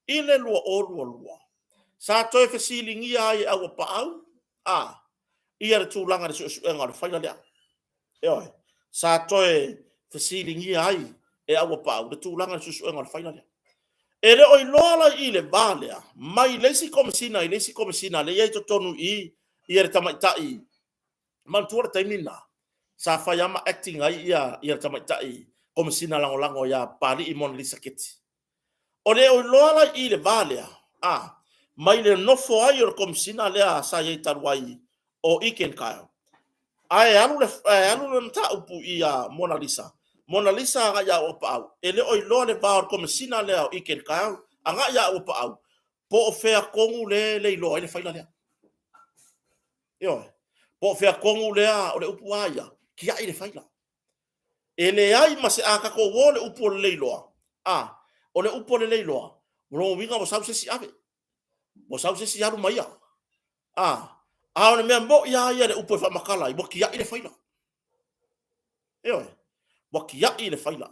Speaker 1: i le 2022, sa toe fesiligia ai e Auapaau ia le tulaga i le suesuega o le faila lea. Ioe. sa toe fesiligia ai e Auapaau le tulaga i le suesuega o le faila lea. E le o iloa la i le va lea, mai le isi Komesina i le isi Komesina lea e i ai i totonu i i ia le tamaitai. Manatua le taimi lena, sa fai lava ma acting ai ia le tamaitai Komesina Lagolago ia Papalii Monalisa Keti. O le o iloa la i i le va lea, a, mai le nofo ai o le Komesina lea sa i ai talu ai o Egan Kyle, ae alu le, ae alu le mataupu ia Monalisa, Monalisa agai ia Auapaau, e le o iloa le va o le Komesina lea o Egan Kyle agai ia Auapaau, po o fea tonu lea e le iloa ai le faila lea. Ioe. Po o fea tonu lea, o le upu lava ia, tiai le faila. E leai ma se, a tatou o le upu o le leiloa, a, o le upu o le leiloa, o lona uiga ua sau se isi ave, ua sau se isi alu ma ia. A, a o le mea moi lava ia le upu e faamatala ai, ua tiai le faila. Ioe, ua tiai le faila.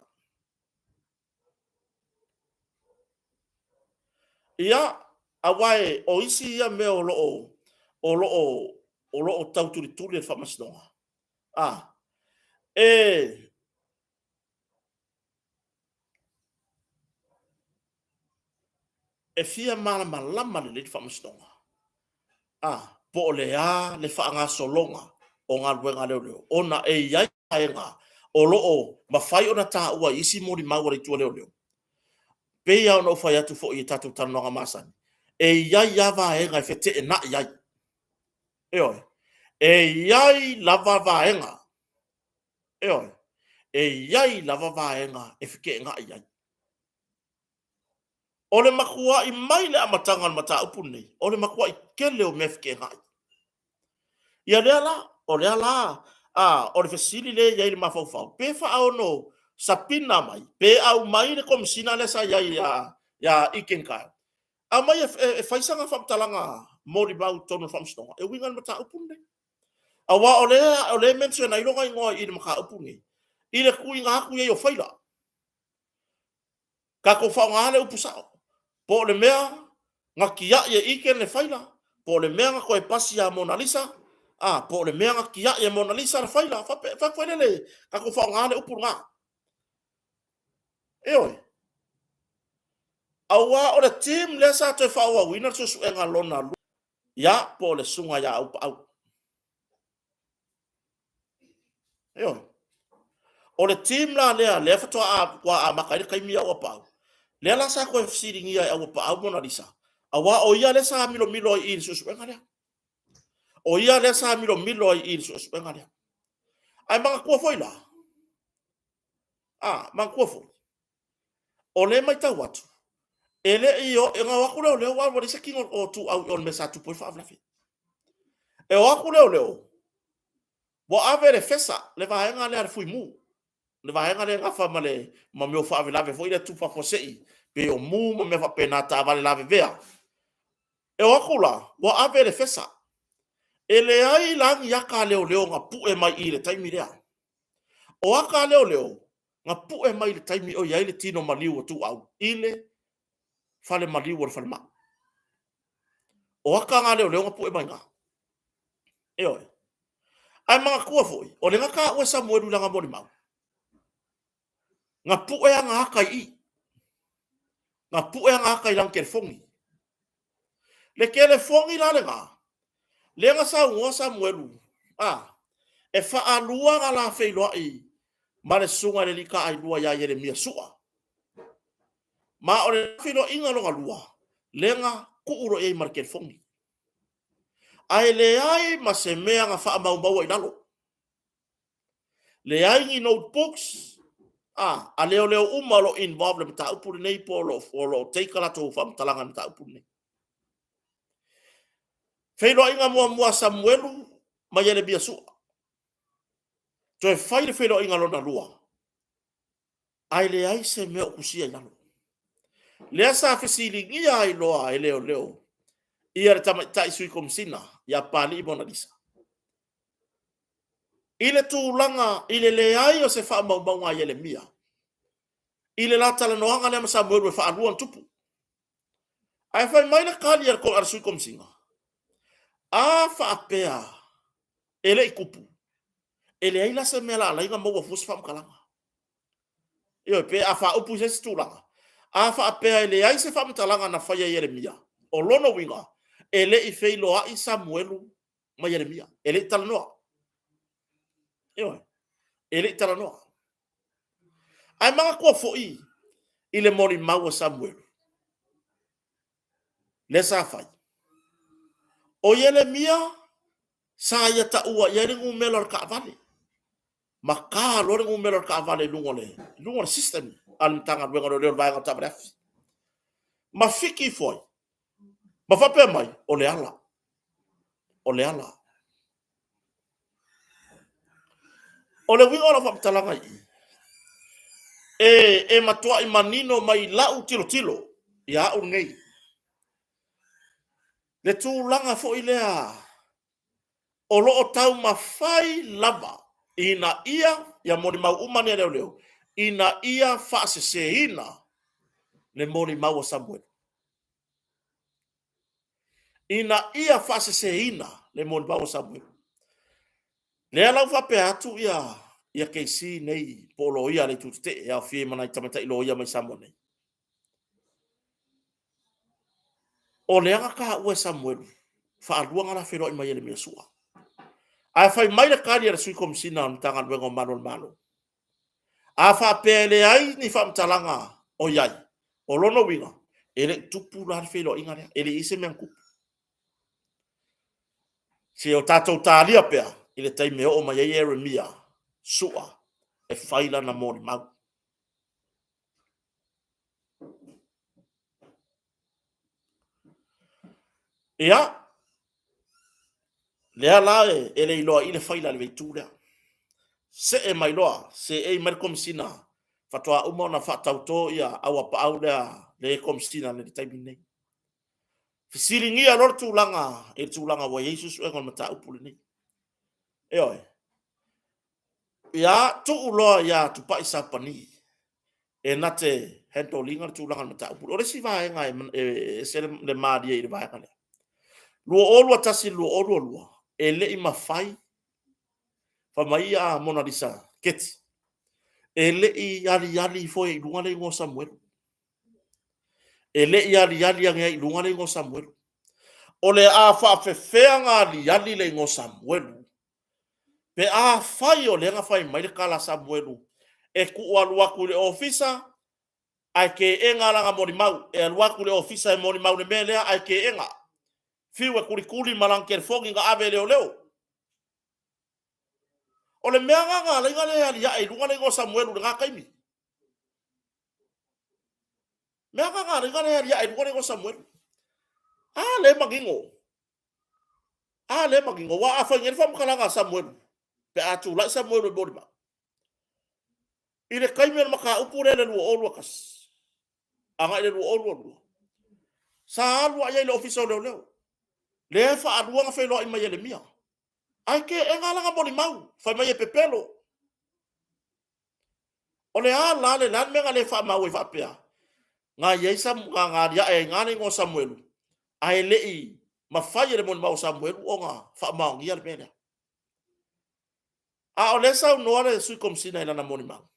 Speaker 1: Ia, aua o isi ia mea o lo o, o lo o, o lo o tau tulituli e le Faamasinoga. A, e e fia malamalama lelei le Faamasinoga, a, po o le a le faagasologa o galuega a leoleo, ona e i ai vaega o lo o mafai ona taua i isi molimau a le itu a leoleo. Pei lava ona ou fai atu foi i tatou talanoaga masani, e i ai lava vaega e feteenai ai. Ioe. E i ai lava vaega. Ioe. E i ai lava vaega e feteenai ai. O le matuai mai le amataga o le mataupu lenei, o le matuai tele o mea feteenai. Ia lea la, o lea la, a, o le fesili lea e i ai le mafaufau, pe faaono sapina mai, pe aumai le Komesina lea sa i ai ia Egan Kyle, aumai e fai sana faamatalaga molimau i totonu o le Faamasinoga e uiga i le mataupu lenei. Aua o lea, o lea e mention ai lona igoa i le mataupu lenei, i le tuuina atu i ai o faila. Tatou faaaoga le upu sao, po o le mea na tiai e Egan le faila, po o le mea na toe pasi ia Monalisa, a, po o le mea na tiai e Monalisa le faila, faapea foi lele, tatou faaaoga le upu lena. Ioe. Aua o le team lea sa toe faaauauina le suesuega lona lua, ia, po o le susuga ia Aupaau. Ioe. O le team la lea, lea faatoa amata ai le taimi ia Auapaau, lea la sa toe fesiligia e Auapaau Monalisa, aua o ia lea sa milomilo ai i le suesuega lea. O ia lea sa milomilo ai i le suesuega lea. Ae manatua foi la, a, manatua foi, o lea e matau atu, e le i o, e na o atu leoleo aua ua leai se tino o Tuau i o i le mea sa tupu ai le faalavelave. E o atu leoleo, ua ave le fesa, le vaega lea a le Fuimu, le vaega lea e nafa ma le ma mea o faalavelave foi lea tupu faafuasei, pei o mu ma mea faapena, taavale lavevea. E o atu la, ua ave le fesa. E leai la ni ata a leoleo na pue mai i le taimi lea. O ata a leoleo na pue mai i le taimi o i ai le tino maliu o Tuau i le fale maliu o le falemai. O ata na a leoleo na pue mai i ina. Ioe. Ae manatua foi, o lea na taua e Samuelu i lana molimau, na pue ana ata i i. Na pue ana ata i lana telefoni. Le telefoni la lena, lea na saunoa Samuelu, a, e faalua ona la feiloai ma le susuga i le alii taailua ia Ieremia Sua. Ma o le feiloaiga lona lua, lea na tuu loa i ai ma le telefoni. Ae leai ma se mea na faamaumaua i lalo. Leai ni notebooks, a, a leoleo uma o lo o involve i le mataupu lenei po o lo o, o lo o take a latou faamatalaga i le mataupu lenei. Feiloaiga muamua a Samuelu ma Ieremia Sua. Toe fai le feiloaiga lona lua, ae leai se mea o tusia i lalo. Lea sa fesiligia ai loa e leoleo ia le tamaitai sui komisina ia Papalii Monalisa i le tulaga i le leai o se faamaumauga a Ieremia i le la talanoaga lea ma Samuelu e faalua ona tupu. Ae fai mai le tali a le sui komisina, a faapea e le i tupu, E leai la se mea la alai na maua fua se faamatalaga. Ioe, pe a faaupu i se isi tulaga, a faapea e leai se faamatalaga na faia e Ieremia, o lona uiga, e le i feiloai Samuelu ma Ieremia, e le i talanoa. Ioe, e le i talanoa. Ae manatua foi i le molimau a Samuelu, lea sa fai. O Ieremia sa ia taua i ai le numera o le taavale. Ma ta loa le numera o le taavale i luga o le, luga o le system a le Matagaluega o Leoleo, le vaega o taavale afi. Ma fiki ifo ai, ma faapea mai, o Leala, o Leala. O le uiga o lau faamatalaga i i, e matuai manino mai lau tilotilo ia au lenei, le tulaga foi lea o lo o taumafai lava ina ia molimau uma nei a leoleo ina ia faaseseina le molimau a Samuelu. Ina ia faaseseina le molimau a Samuelu. Lea la ua faapea atu ia KC nei po o loia a le Itu Tetee e aofia ai ma nai tamaitai loia mai Samoa nei. O lea na taua e Samuelu, faalua ona la feiloai ma Ieremia Sua. Ae fai mai le tali a le Sui Komesina o le Matagaluega o Malu o le Malo, a faapea e leai ni faamatalaga o i ai, o lona uiga, e le i tupu la le feiloaiga lea, e le i i ai se mea na tupu. Se o tatou talia pea i le taimi e oo mai ai Ieremia Sua e fai lana molimau. Ia, lea la e le iloa i le faila i le itu lea. See mai loa, seei mai le Komesina, faatoa uma ona faatauto ia auapaau lea le Komesina nei i le taimi lenei. Fesiligia loa le tulaga i le tulaga ua i ai suesuega o le mataupu lenei. Ioe. Ia, tuu loa ia Tupai Sapani e na te handle ina le tulaga o le mataupu. O le isi vaega e ese le malie i le vaega lea. 2021 2022, e le i mafai, fai mai ia Monalisa Keti, e le i aliali ifo i luga le igoa o Samuelu. E le i aliali ane ai i luga le igoa o Samuelu. O le a faafefea ona aliali le igoa o Samuelu pe afai o lea na fai mai le tala a Samuelu e tuu alu atu i le ofisa ae teena lana molimau, e alu atu i le ofisa e molimau i le mea lea ae teena. Fiu e tulituli ma lana telefoni na ave e leoleo. O le mea lena na ala ai ona le aliae i luga le igoa o Samuelu i lena taimi. Mea lena na ala ai ona le aliae i luga le igoa o Samuelu. A lea e manino. A lea e manino. Aua a fai nei le faamatalaga a Samuelu, pe a tulai Samuelu e molimau, i le taimi o le mataupu lea i le 2021 agai i le 2022, sa alu lava i ai i le Ofisa o Leoleo, lea e faalua ona feiloai ma Ieremia. Ae teena lana molimau, fai mai e pepelo. O le a la le mea na le faamau ai faapea? Na i ai na aliae ai i le igoa o Samuelu, ae le i mafai e le molimau o Samuelu ona faamaonia le mea lea. A o lea e saunoa le Sui Komesina i lana molimau,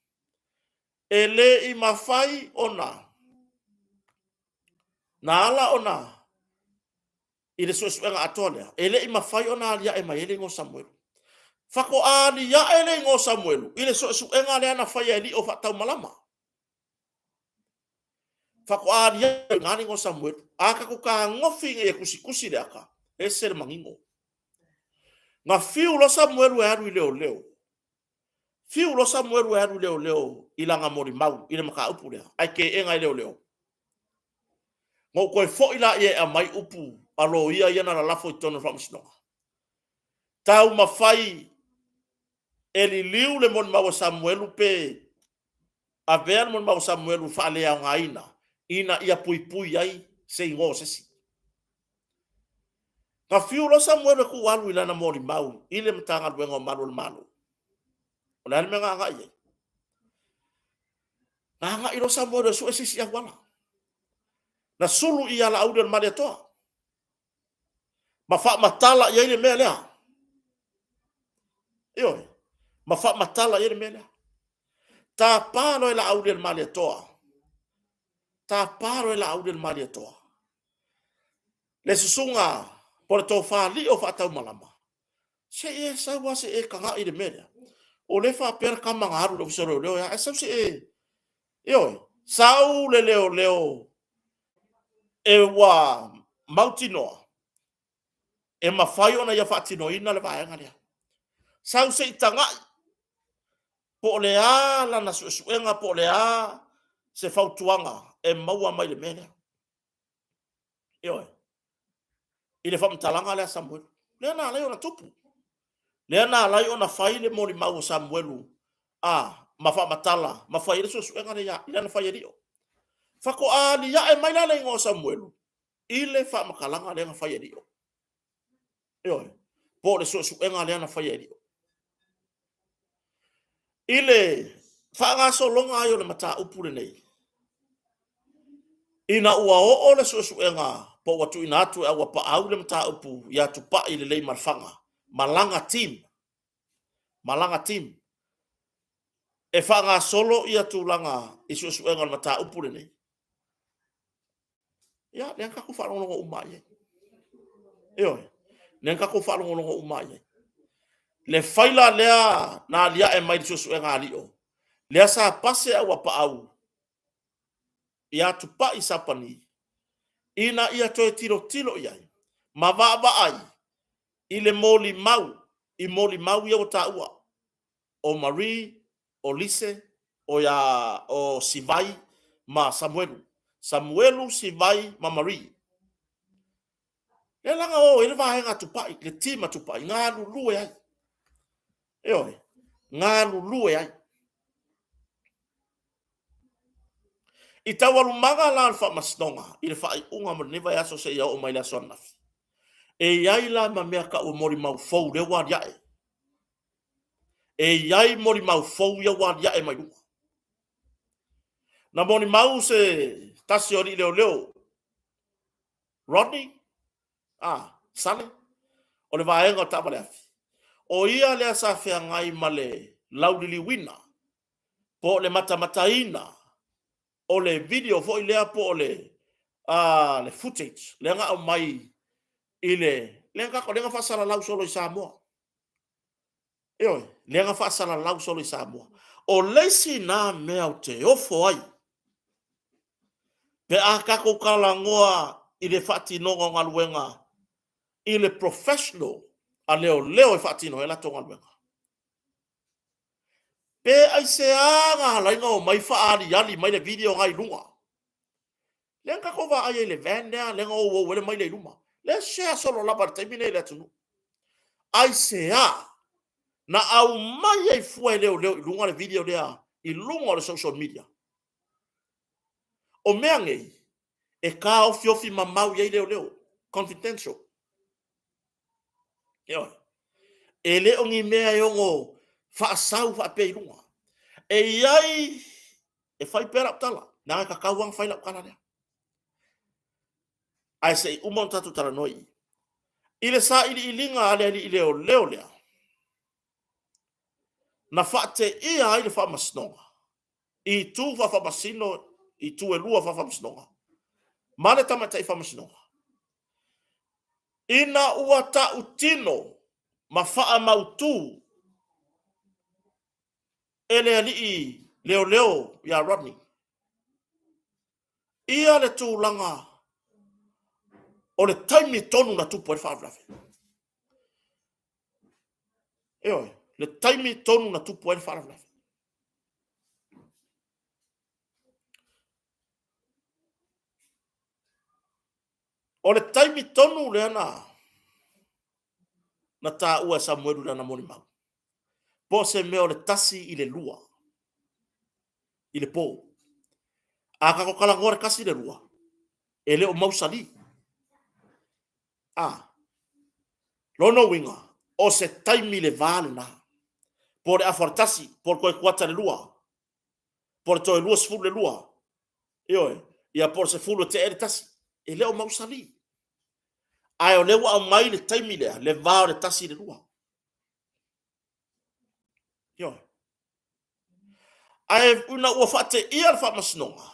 Speaker 1: e le i mafai ona na ala ona i le suesuega atoa lea, e le i mafai ona aliae mai ai le igoa o Samuelu. Faatoa aliae le igoa o Samuelu i le suesuega lea na faia e lio faataumalama. Faatoa aliae i le igoa o Samuelu. A tatou fetagofi ina ia tusitusi le ata, ese le manino. Na fiu loa Samuelu e alu i leoleo, fiu loa Samuelu e alu i leoleo i lana molimau i le mataupu lea, ae teena e leoleo. Na ou toe foi laia e aumai upu a loia ia na lalafo i totonu o le faamasinoga. Taumafai e liliu le molimau a Samuelu pe avea le molimau a Samuelu faaleaogaina ina ia puipui ai se igoa o se isi. Na fiu loa Samuelu e tuu alu i lana molimau i le Matagaluega o Malu o le Malo. O le a le mea na agai ai? Na agai loa Samuelu e sue se isi auala. Na sulu i Laauli o le Malietoa ma faamatala i ai le mea lea. Ioe. Ma faamatala i ai le mea lea. Tapa loa e Laauli a le Malietoa. Tapa loa e Laauli a le Malietoa. Le susuga po o le tofa alii o Faataumalama, se i e sau lava se i e tagai i le mea lea. O lea e faapea le tama na alu i le Ofisa o Leoleo e a, ae sau se i e... Ioe, sau le leoleo e ua mautinoa e mafai ona ia faatinoina le vaega lea. Sau se i tagai po o le a lana suesuega po o le a se fautuaga e maua mai le mea lea. Ioe. I le faamatalaga lea a Samuelu, lea na ala ai ona tupu. Lea na ala ai ona fai le molimau a Samuelu a ma faamatala ma fai ai le suesuega lea na fai e Lio. Faatoa aliae mai la le igoa o Samuelu i le faamatalaga lea na fai e Lio. Ioe, po o le suesuega lea na faia e Lio. I le faagasologa ai o le mataupu lenei, ina ua oo le suesuega po ua tuuina atu e Auapaau le mataupu ia Tupai le Leimalefana ma lana team, ma lana team e faagasolo ia tulaga i suesuega o le mataupu lenei. Ia, lea na tatou faalogologo uma lava i ai. Ioe, lea na tatou faalogologo uma lava i ai. Le faila lea na aliae mai i le suesuega a Lio, lea sa pase Auapaau ia Tupai Sapani ina ia toe tilotilo i ai ma vaavaai i le molimau, i molimau ia ua taua, o Marie, o Lise, o ia o Sivai ma Samuelu. Samuelu, Sivai ma Marie. Lea la na o ai le vaega a Tupai, le team a Tupai, galulue ai. Ioe, galulue ai. I taualumaga la o le faamasinoga i le faaiuga mo lenei vaiaso seia oo mai le aso ananafi, e i ai la ma mea tau o molimau fou lea ua aliae. E i ai molimau fou ia ua aliae mai luga. Na molimau se tasi o alii leoleo, Rodney ah, Sale, o le vaega o taavaleafi, o ia lea sa feagai ma le lauliliuina po o le matamataina o le video foi lea po o le, le footage lea na aumai i le lea na, lea na faasalalau solo i Samoa. Ioe, lea na faasalalau solo i Samoa. O le isi na mea ou te ofo ai, pe a tatou talanoa i le faatinoga o galuega i le professional a leoleo e faatino ai latou galuega. Pe aisea na ala ai ona omai faaaliali mai le video na i luga? Lea na tatou vaai ai i le van lea, lea na ou ou ai le maila i luma. Lea e share solo lava i le taimi nei i le atunuu. Aisea na aumai ai fua e leoleo i luga le video lea i luga o le social media? O mea nei, e taofiofi mamao i ai leoleo, confidential. Ioe. E le o ni mea e ono faasau faapea i luga. E i ai, e fai pea lau tala, leaga e tatau lava ona fai lau tala lea. Ae se i uma ona tatou talanoa i i. I le sailiiliga a le alii leoleo lea, na faateia ai le faamasinoga i itu faafaamasino, itu e lua faafaamasinoga ma le tamaitai faamasinoga, ina ua tautino ma faamautu e le alii leoleo ia Rodney ia le tulaga o le taimi tonu na tupu ai le faalavelave. Ioe, le taimi tonu na tupu ai le faalavelave. O le taimi tonu lea na na taua e Samuelu i lana molimau, po o se mea o le 1:55 i le po. A tatou talanoa i le 1:55, e le o mausali. A, lona uiga, o se taimi le va lena, po o le afa o le 1, po o le toe kuata i le 2, po o le toe 20 i le 2, ioe, ia po o le 10 e tea ai le 1, e le o mausali. Ae o lea ua aumai le taimi lea, le va o le 1 i le 2. Ioe. Ae ina ua faateia le faamasinoga,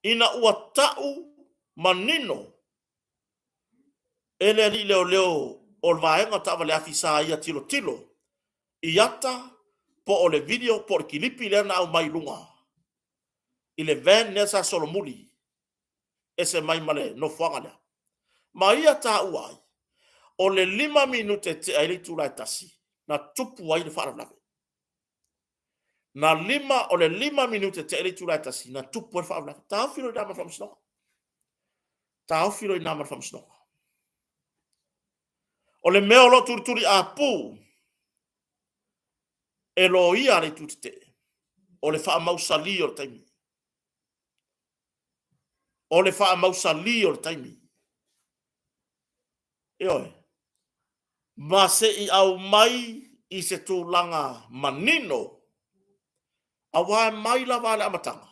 Speaker 1: ina ua tau manino e le alii leoleo o le vaega o taavale afi sa ia tilotilo i ata po o le video po o le kilipi lea na aumai i luga i le van lea sa solomuli ese mai ma le nofoaga lea. Ma ia taua ai, o le 5 minute e tea ai le itula e 1, na tupu ai le faalavelave. Na lima, o le 5 minute e tea ai le itula e 1, na tupu ai le faalavelave. Taofi loa i ina ma le faamasinoga. Taofi loa i ina ma le faamasinoga. O le mea o lo o tulituliapu e loia a le itu tetee, o le faamausali o le taimi. O le faamausali o le taimi. Ioe. Ma se i aumai i se tulaga manino, aua e mai lava i le amataga,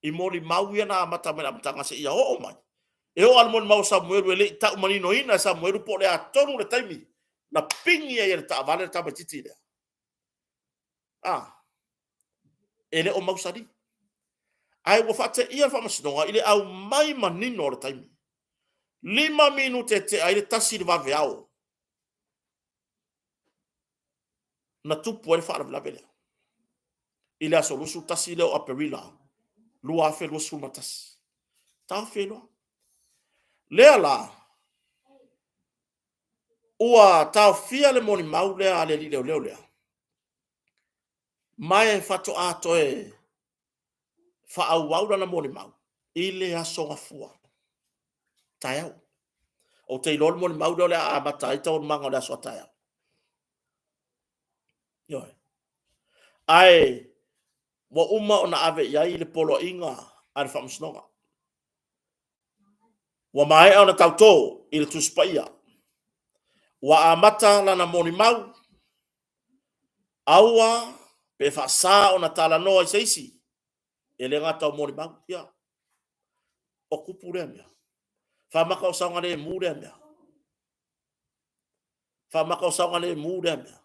Speaker 1: i molimau ia na amata mai i le amataga seia oo mai, e oo lava i le molimau a Samuelu e le i tau maninoina e Samuelu po o le a tonu le taimi na pigi ai e le taavale le tamaitiiti lea. A, e le o mausali. Ae ua faateia le faamasinoga i le aumai manino o le taimi. 5 minute e tea ai le 1 i le vaveao na tupu ai le faalavelave lea i le aso 21 lea o Aperila 2021. Taofi ai loa. Lea la, ua taofia le molimau lea a le alii leoleo lea, ma e faatoa toe faaauau lana molimau i le Aso Gafua taeao. Ou te iloa le molimau lea o le a amata ai taualumaga o le aso a taeao. Ioe. Ae ua uma ona ave i ai le poloaiga a le Faamasinoga. Ua maea ona tauto i le Tusi Paia. Ua amata lana molimau, aua pe faasa ona talanoa i se isi, e le gata o molimau. Ia, o kupu lea mea. Faamaka o saogalemu lea mea. Faamaka o saogalemu lea mea.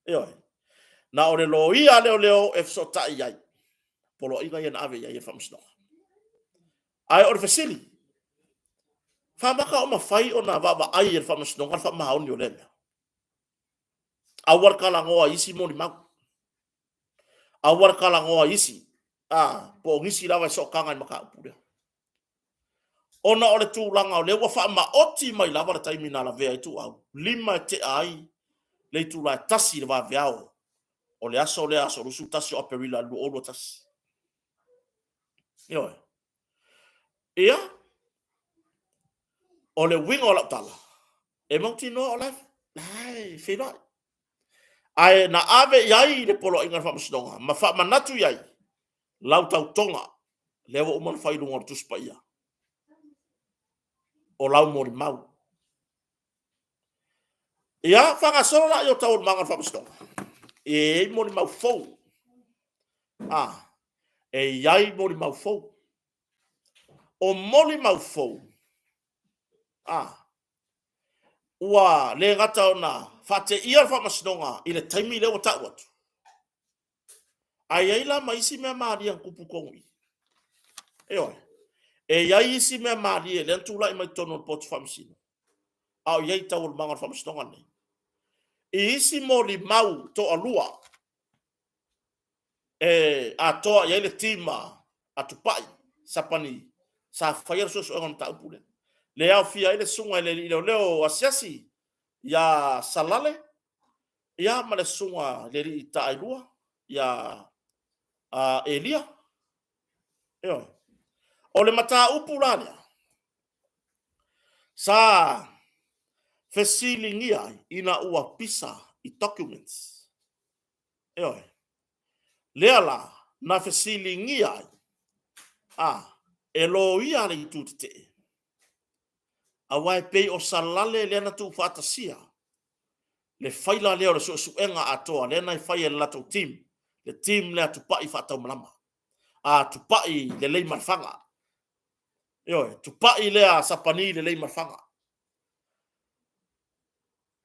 Speaker 1: Ioe. Na o le loia a leoleo e fesootai i ai. Poloaiga ia na ave i ai e le faamasinoga. Ae o le fesili, faamaka o mafai ona vaavaai e le faamasinoga le faamaoni o lea mea? Aua le talanoa i isi molimau. Aua le talanoa i isi, a, po o nisi lava e sootaga i le mataupu lea. Ona o le tulaga o lea ua faamaoti mai lava le taimi na lavea ai Tuuau, 5 e tea ai le itula e 1 i le vaveao o le aso lea, aso 21 o Aperila 2021. Ioe. Ia, o le uiga o lau tala, e mautinoa o la e feiloai. Ae na ave i ai le poloaiga a le faamasinoga ma faamanatu i ai lau tautoga lea ua uma ona fai i luga o le Tusi Paia o lau molimau. Ia, faagasolo la i o taualumaga o le faamasinoga. E i ai molimau fou. A, e i ai molimau fou. O molimau fou, a, ua le gata ona faateia le faamasinoga i le taimi lea ua tau atu, ae i ai la ma isi mea malie na tupu i totonu i i. Ioe. E i ai isi mea malie lea na tulai mai totonu o le potu faamasino, a o i ai i taualumaga o le faamasinoga lenei. I isi molimau toalua e atoa i ai le team a Tupai Sapani sa faia le suesuega o le mataupu lea. Le aofia ai le susuga i le alii leoleo asiasi ia Salale, ia ma le susuga i le alii taailua ia Elia. Ioe. O le mataupu la lea, sa fesiligia ai ina ua pisa i documents. Ioe. Lea la, na fesiligia ai, a, e loia le itu tetee, aua e pei o Salale lea na tuufaatasia le faila lea o le suesuega atoa lea na fai e le latou team, le team lea a Tupai Faataumalama, a Tupai Lelei ma le Faga. Ioe, Tupai lea a Sapani Lelei ma le Faga.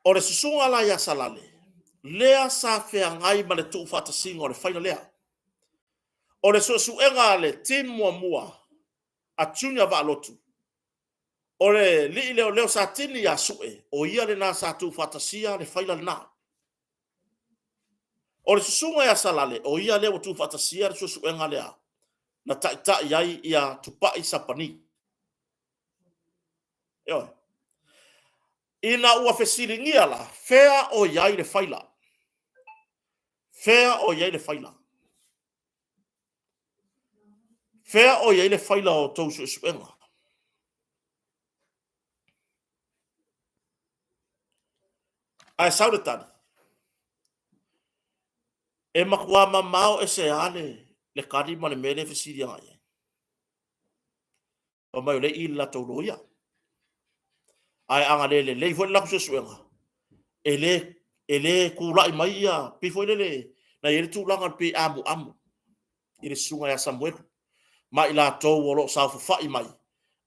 Speaker 1: O le susuga la ia Salale, lea sa feagai ma le tuufaatasiga o le faila lea. O le suesuega a le team muamua a Junior Vaalotu, o le lii leoleo Satini ia Sue, o ia lena sa tuufaatasia le faila lena. O le susuga ia Salale, o ia lea ua tuufaatasia le suesuega lea na taitai ai ia Tupai Sapani. Ioe. Ina ua fesiligia la, fea o i ai le faila? Fea o i ai le faila? Fea o i ai le faila o tou suesuega? Ae sau le tali, e matua mamao ese lava le tali ma le mea lea e fesili agai i ai. Fai mai o lea e i i le latou loia. Ae a na le lelei foi le latou suesuega, e le tulai mai ia, pei foi lele na i ai le tulaga pei e amuamu i le susuga ia Samuelu ma i latou o lo o saofafai mai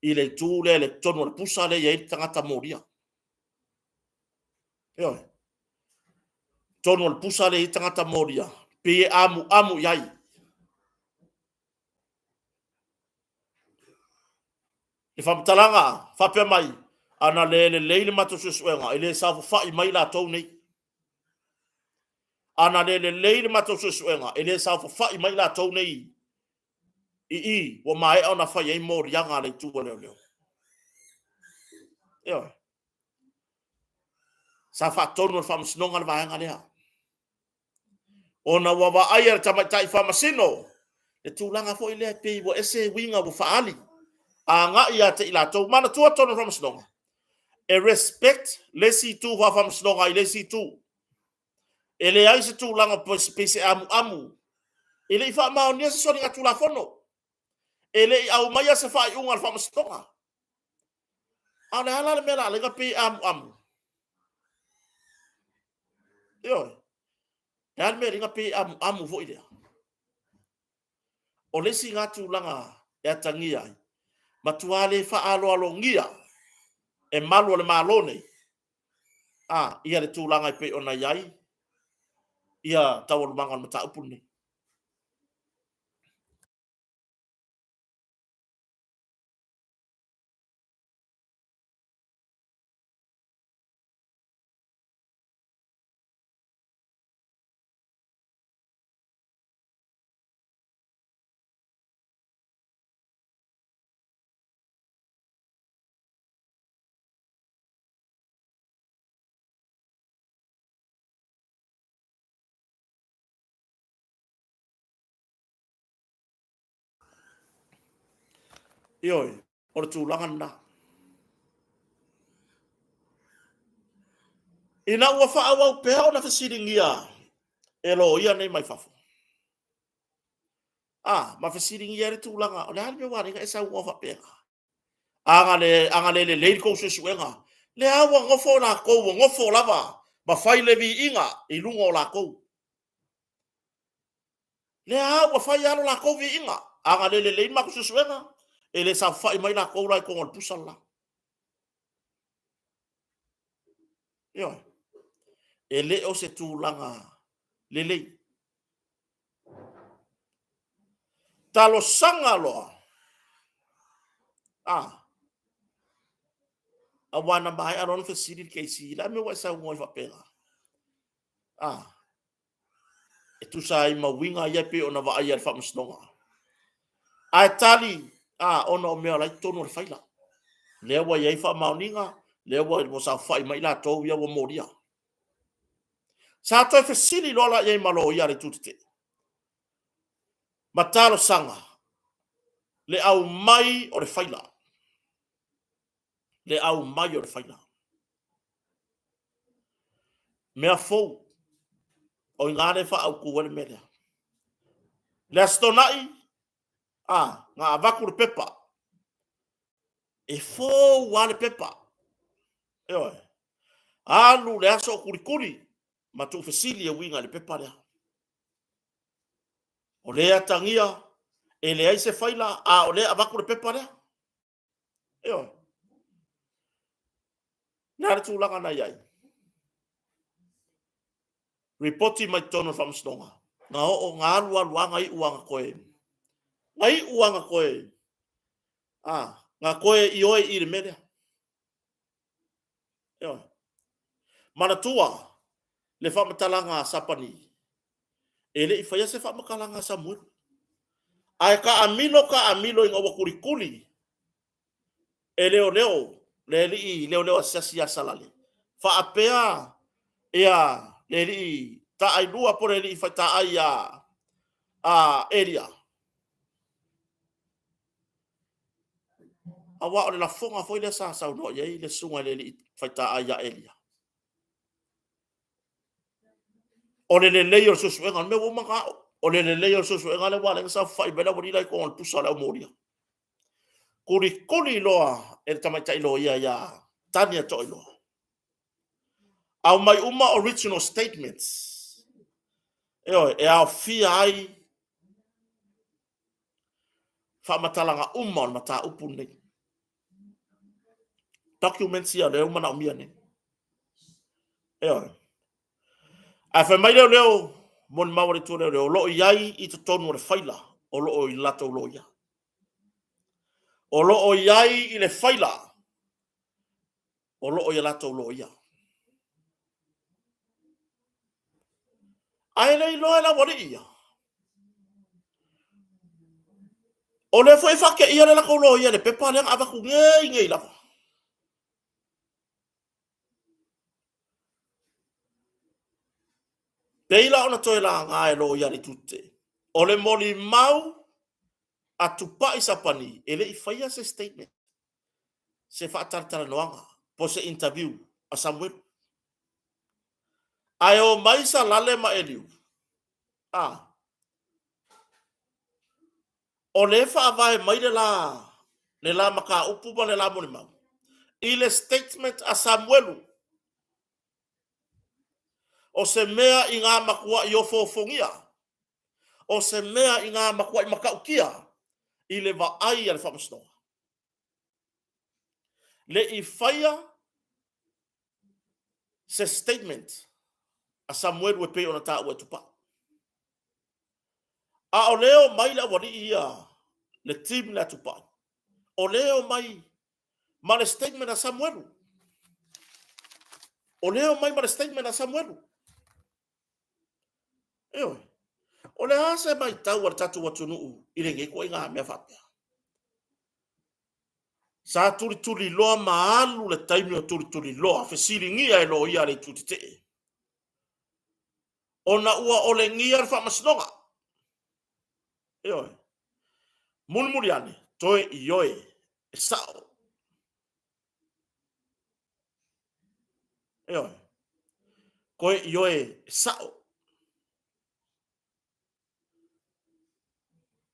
Speaker 1: i le itu lea i le totonu o le pusa lea e i ai le tagata molia. Ioe. Totonu o le pusa lea e i ai tagata molia, pei e amuamu i ai. Le faamatalaga faapea mai, ana le lelei le matou suesuega, e le saofafai mai latou nei. Ana le lelei le matou suesuega, e le saofafai mai latou nei i i ua maea ona fai ai moliaga a le itu a leoleo. Ioe. Sa faatonu e le faamasinoga le vaega lea. Ona ua vaaia le tamaitai faamasino le tulaga foi lea pei ua ese uiga ua faaali agai ia te i latou. Manatua tonu o le faamasinoga, e respect le isi itu faafaamasinoga i le isi itu. E leai se tulaga pei se amuamu. E le i faamaonia se soligatulafono. E le i aumaia se faaiuga a le faamasinoga. A o le a la le mea o le a ala ai ona pei e amuamu? Ioe. Le a le mea e ala ai ona pei e amuamu foi lea? O le isi lena tulaga e atagia ai, matua le faaaloalogia e malu o le Malo nei a ia le tulaga e pei ona i ai ia taualumaga o le mataupu lenei. Ioe, o le tulaga lena. Ina ua faaauau pea ona fesiligia e loia nei mai fafo, a, ma fesiligia ai le tulaga, o le a le mea ua ala ai ona e saunoa faapena? A na le lelei le tou suesuega, lea ua nofo latou, ua nofo lava ma fai le viiga i luga o latou. Lea ua fai lava lo latou viiga. A na le lelei le matou suesuega, e le saofafai mai latou la i totonu o le pusa le la. Ioe. E le o se tulaga lelei. Talosaga loa. A. Aua na maea loa ona fesili le KC, le a le mea ua e saunoa ai faapena? A. E tusa ai ma uiga ia e pei ona vaaia e le Faamasinoga. Ae tali, a, ona o mea o la e i totonu o le faila. Lea ua i ai faamaoniga, lea ua saofafai mai latou ia ua molia. Sa toe fesili loa la i ai ma loia a le Itu Tetee ma talosaga le aumai o le faila. Le aumai o le faila. Mea fou, o i ina lea e faaautu ai le mea lea. Le Aso Toonai, a, na avatu le pepa. E fou lava le pepa. Ioe. Alu le aso o tulituli ma tuufesili e uiga i le pepa lea. O lea e atagia, e leai se faila, a o lea e avatu le pepa lea. Ioe. Le a le tulaga na i ai? Ripoti mai totonu o le Faamasinoga, na oo, na alu alu lava na iu lava na toe, na iu lava na toe, a, na toe ioe i le mea lea. Ioe. Manatua le faamatalaga a Sapani, e le i faia se faamatalaga a Samuelu. Ae taamilo taamilo ina ua tulituli e leoleo, le alii leoleo asiasi ia Salale, faapea ia le alii taailua po o le alii faitaai ia Elia. Aua o le lafoga foi lea sa saunoa i ai le susuga i le alii faitaai ia Elia. O le lelei o le suesuega, o le mea ua uma ona ao, o le lelei o le suesuega lea ua ala ai ona saofafai mai le aualii la i totonu o le pusa o le aumolia. Tulikuli loa e le tamaitai loia ia Tania Toailoa. Aumai uma original statements. Ioe, e aofia ai faamatalaga uma o le mataupu lenei. Documents ia lea ua manaomia nei. Ioe. Ae fai mai leoleo, molimau a le itu leoleo, o lo o i ai i totonu o le faila o lo o i latou loia. O lo o i ai i le faila o lo o i a latou loia. Ae le iloa e le aualii ia. O lea foi e faateia le latou loia i le pepa lea na avatu nei nei lava. Pei la ona toe laga e loia a le itu tetee, o le molimau a Tupai Sapani e le i faia se statement, se faatalatalanoaga po o se interview a Samuelu. Ae o mai Salale ma Eliu, a, o lea e faavae mai le la, le la mataupu ma le la molimau i le statement a Samuelu. O se mea i ngā matuai ofoofogia, o se mea i ngā matuai matautia i le vaai a le Faamasinoga. Le i faia se statement a Samuelu e pei ona taua e Tupai. A o lea o mai le aualii ia, le team lea a Tupai, o lea o mai ma le statement a Samuelu. O lea o mai ma le statement a Samuelu. Ioe. O le a se matau a le tatou atunuu i lenei ituaiga mea faapea? Sa tulituliloa ma alu le taimi o tulituliloa, fesiligia e loia a le itu tetee. Ona ua olegia le faamasinoga. Ioe. Mulimuli ane, toe ioe e sao. Ioe. Toe ioe e sao.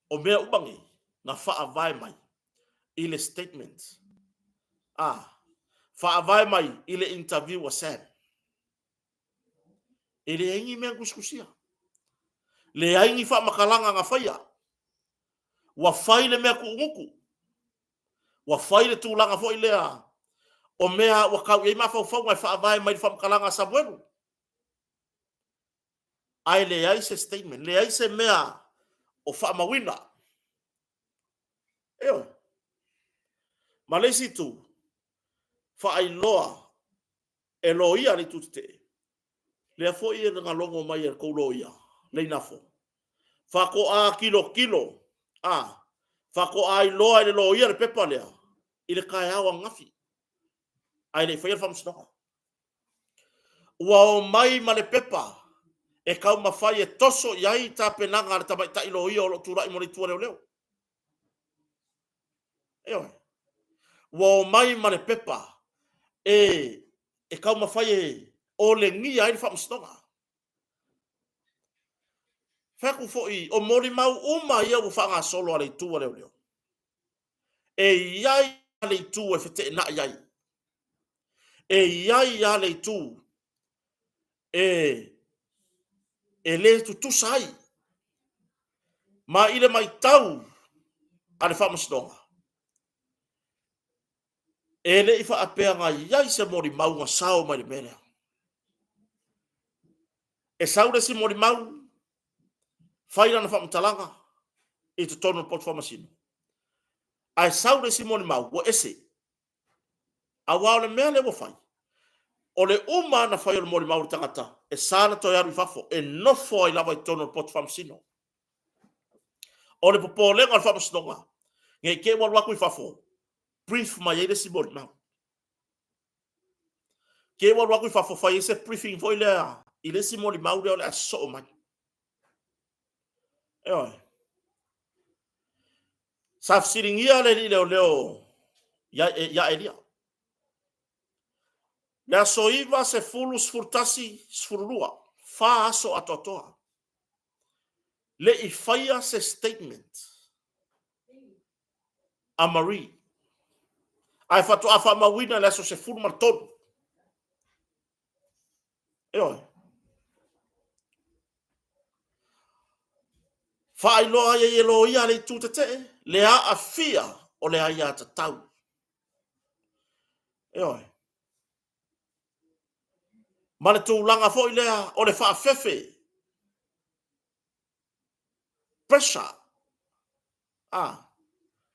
Speaker 1: O mea uma nei, na faavae mai i le statement. A, faavae mai i le interview a Sam. E leai ni mea na tusitusia. Leai ni faamatalaga na faia. Ua fai le mea tuugutu. Ua fai le tulaga foi lea o mea ua tau i ai mafaufauga e faavae mai le faamatalaga a Samuelu. Ae leai se statement, leai se mea o faamauina. Ioe. Ma le isi itu, faailoa e loia le itu tetee, lea foi e na logo mai e le tou loia, Leinafo. Faatoa tilotilo, a, faatoa iloa e le loia le pepa lea i le taeao ananafi, ae le i faia le faamasinoga. Ua omai ma le pepa e taumafai e toso i ai tapenaga a le tamaitai loia o lo o tulai mo le itu a leoleo. Ioe. Ua omai ma le pepa e, e taumafai e olegia ai le faamasinoga. Fai atu foi, o molimau uma ia ua faagasolo a le itu a leoleo, e i ai le itu e feteenai ai. E i ai lava le itu e, e le tutusa ai. Ma i le matau a le Faamasinoga, e le i faapea na i ai se molimau na sao mai le mea lea. E sau le isi molimau, fai lana faamatalaga i totonu o le poto faamasino. Ae sau le isi molimau ua ese. Aua o le mea lea ua fai, o le uma ona fai o le molimau a le tagata, e sa ona toe alu i fafo, e nofo ai lava i totonu o le poto faamasino. O le popolega o le faamasinoga, ne i te i ua alu atu i fafo, brief mai ai le isi molimau. Te i ua alu atu i fafo fai ai se briefing foi lea i le isi molimau lea o le a sosoo mai. Ioe. Sa fesiligia le alii leoleo ia Elia. Le aso 9, 10, 11, 12, fa aso atoatoa. Le i faia se statement a Marie. Ae faatoa faamauina i le aso 13. Ioe. Faailoa ai e loia a le itu tetee le aafia o le aiatatau. Ioe. Ma le tulaga foi lea o le faafefe pressure a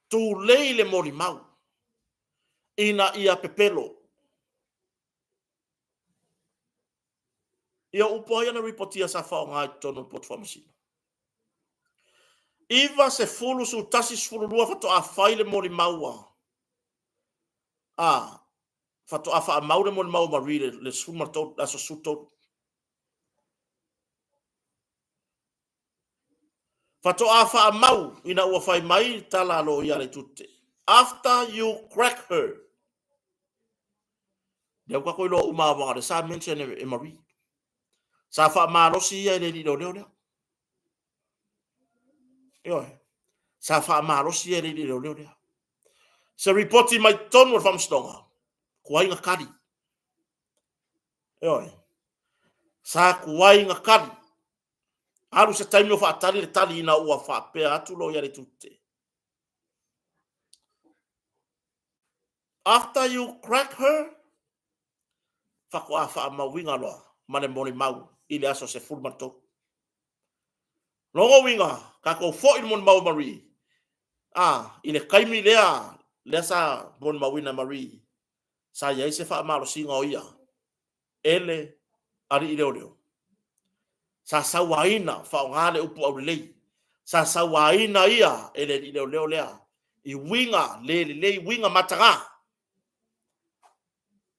Speaker 1: tulei le molimau ina ia pepelo. Ia upu ai ana ripotia sa faaaoga i totonu o le poto faamasino. 9, 10, 11, 12 faatoa fai le molimau a faatoa faamau le molimau a Marie le 13, le aso 13. Faatoa faamau ina ua fai mai le tala a loia a le itu tetee. After you crack her. Lea ua tatou iloa uma lava o lea sa mention e Marie. Sa faamalosi ia e le alii leoleo lea. Ioe. Sa faamalosi ia e le alii leoleo lea. Se ripoti mai totonu o le faamasinoga, tuai na tali. Ioe. Sa tuai na tali. Alu se taimi o faatali le tali ina ua faapea atu loia le itu tetee. After you crack her, faatoa faamauina loa ma le molimau i le aso 13. Lona uiga, tatou foi i le molimau a Marie, a, i le taimi lea, lea sa molimauina e Marie, sa i ai se faamalosiga o ia e le alii leoleo. Sa sauaina, faaaoga le upu aulelei, sa sauaina ia e le alii leoleo lea i uiga le lelei, uiga mataga.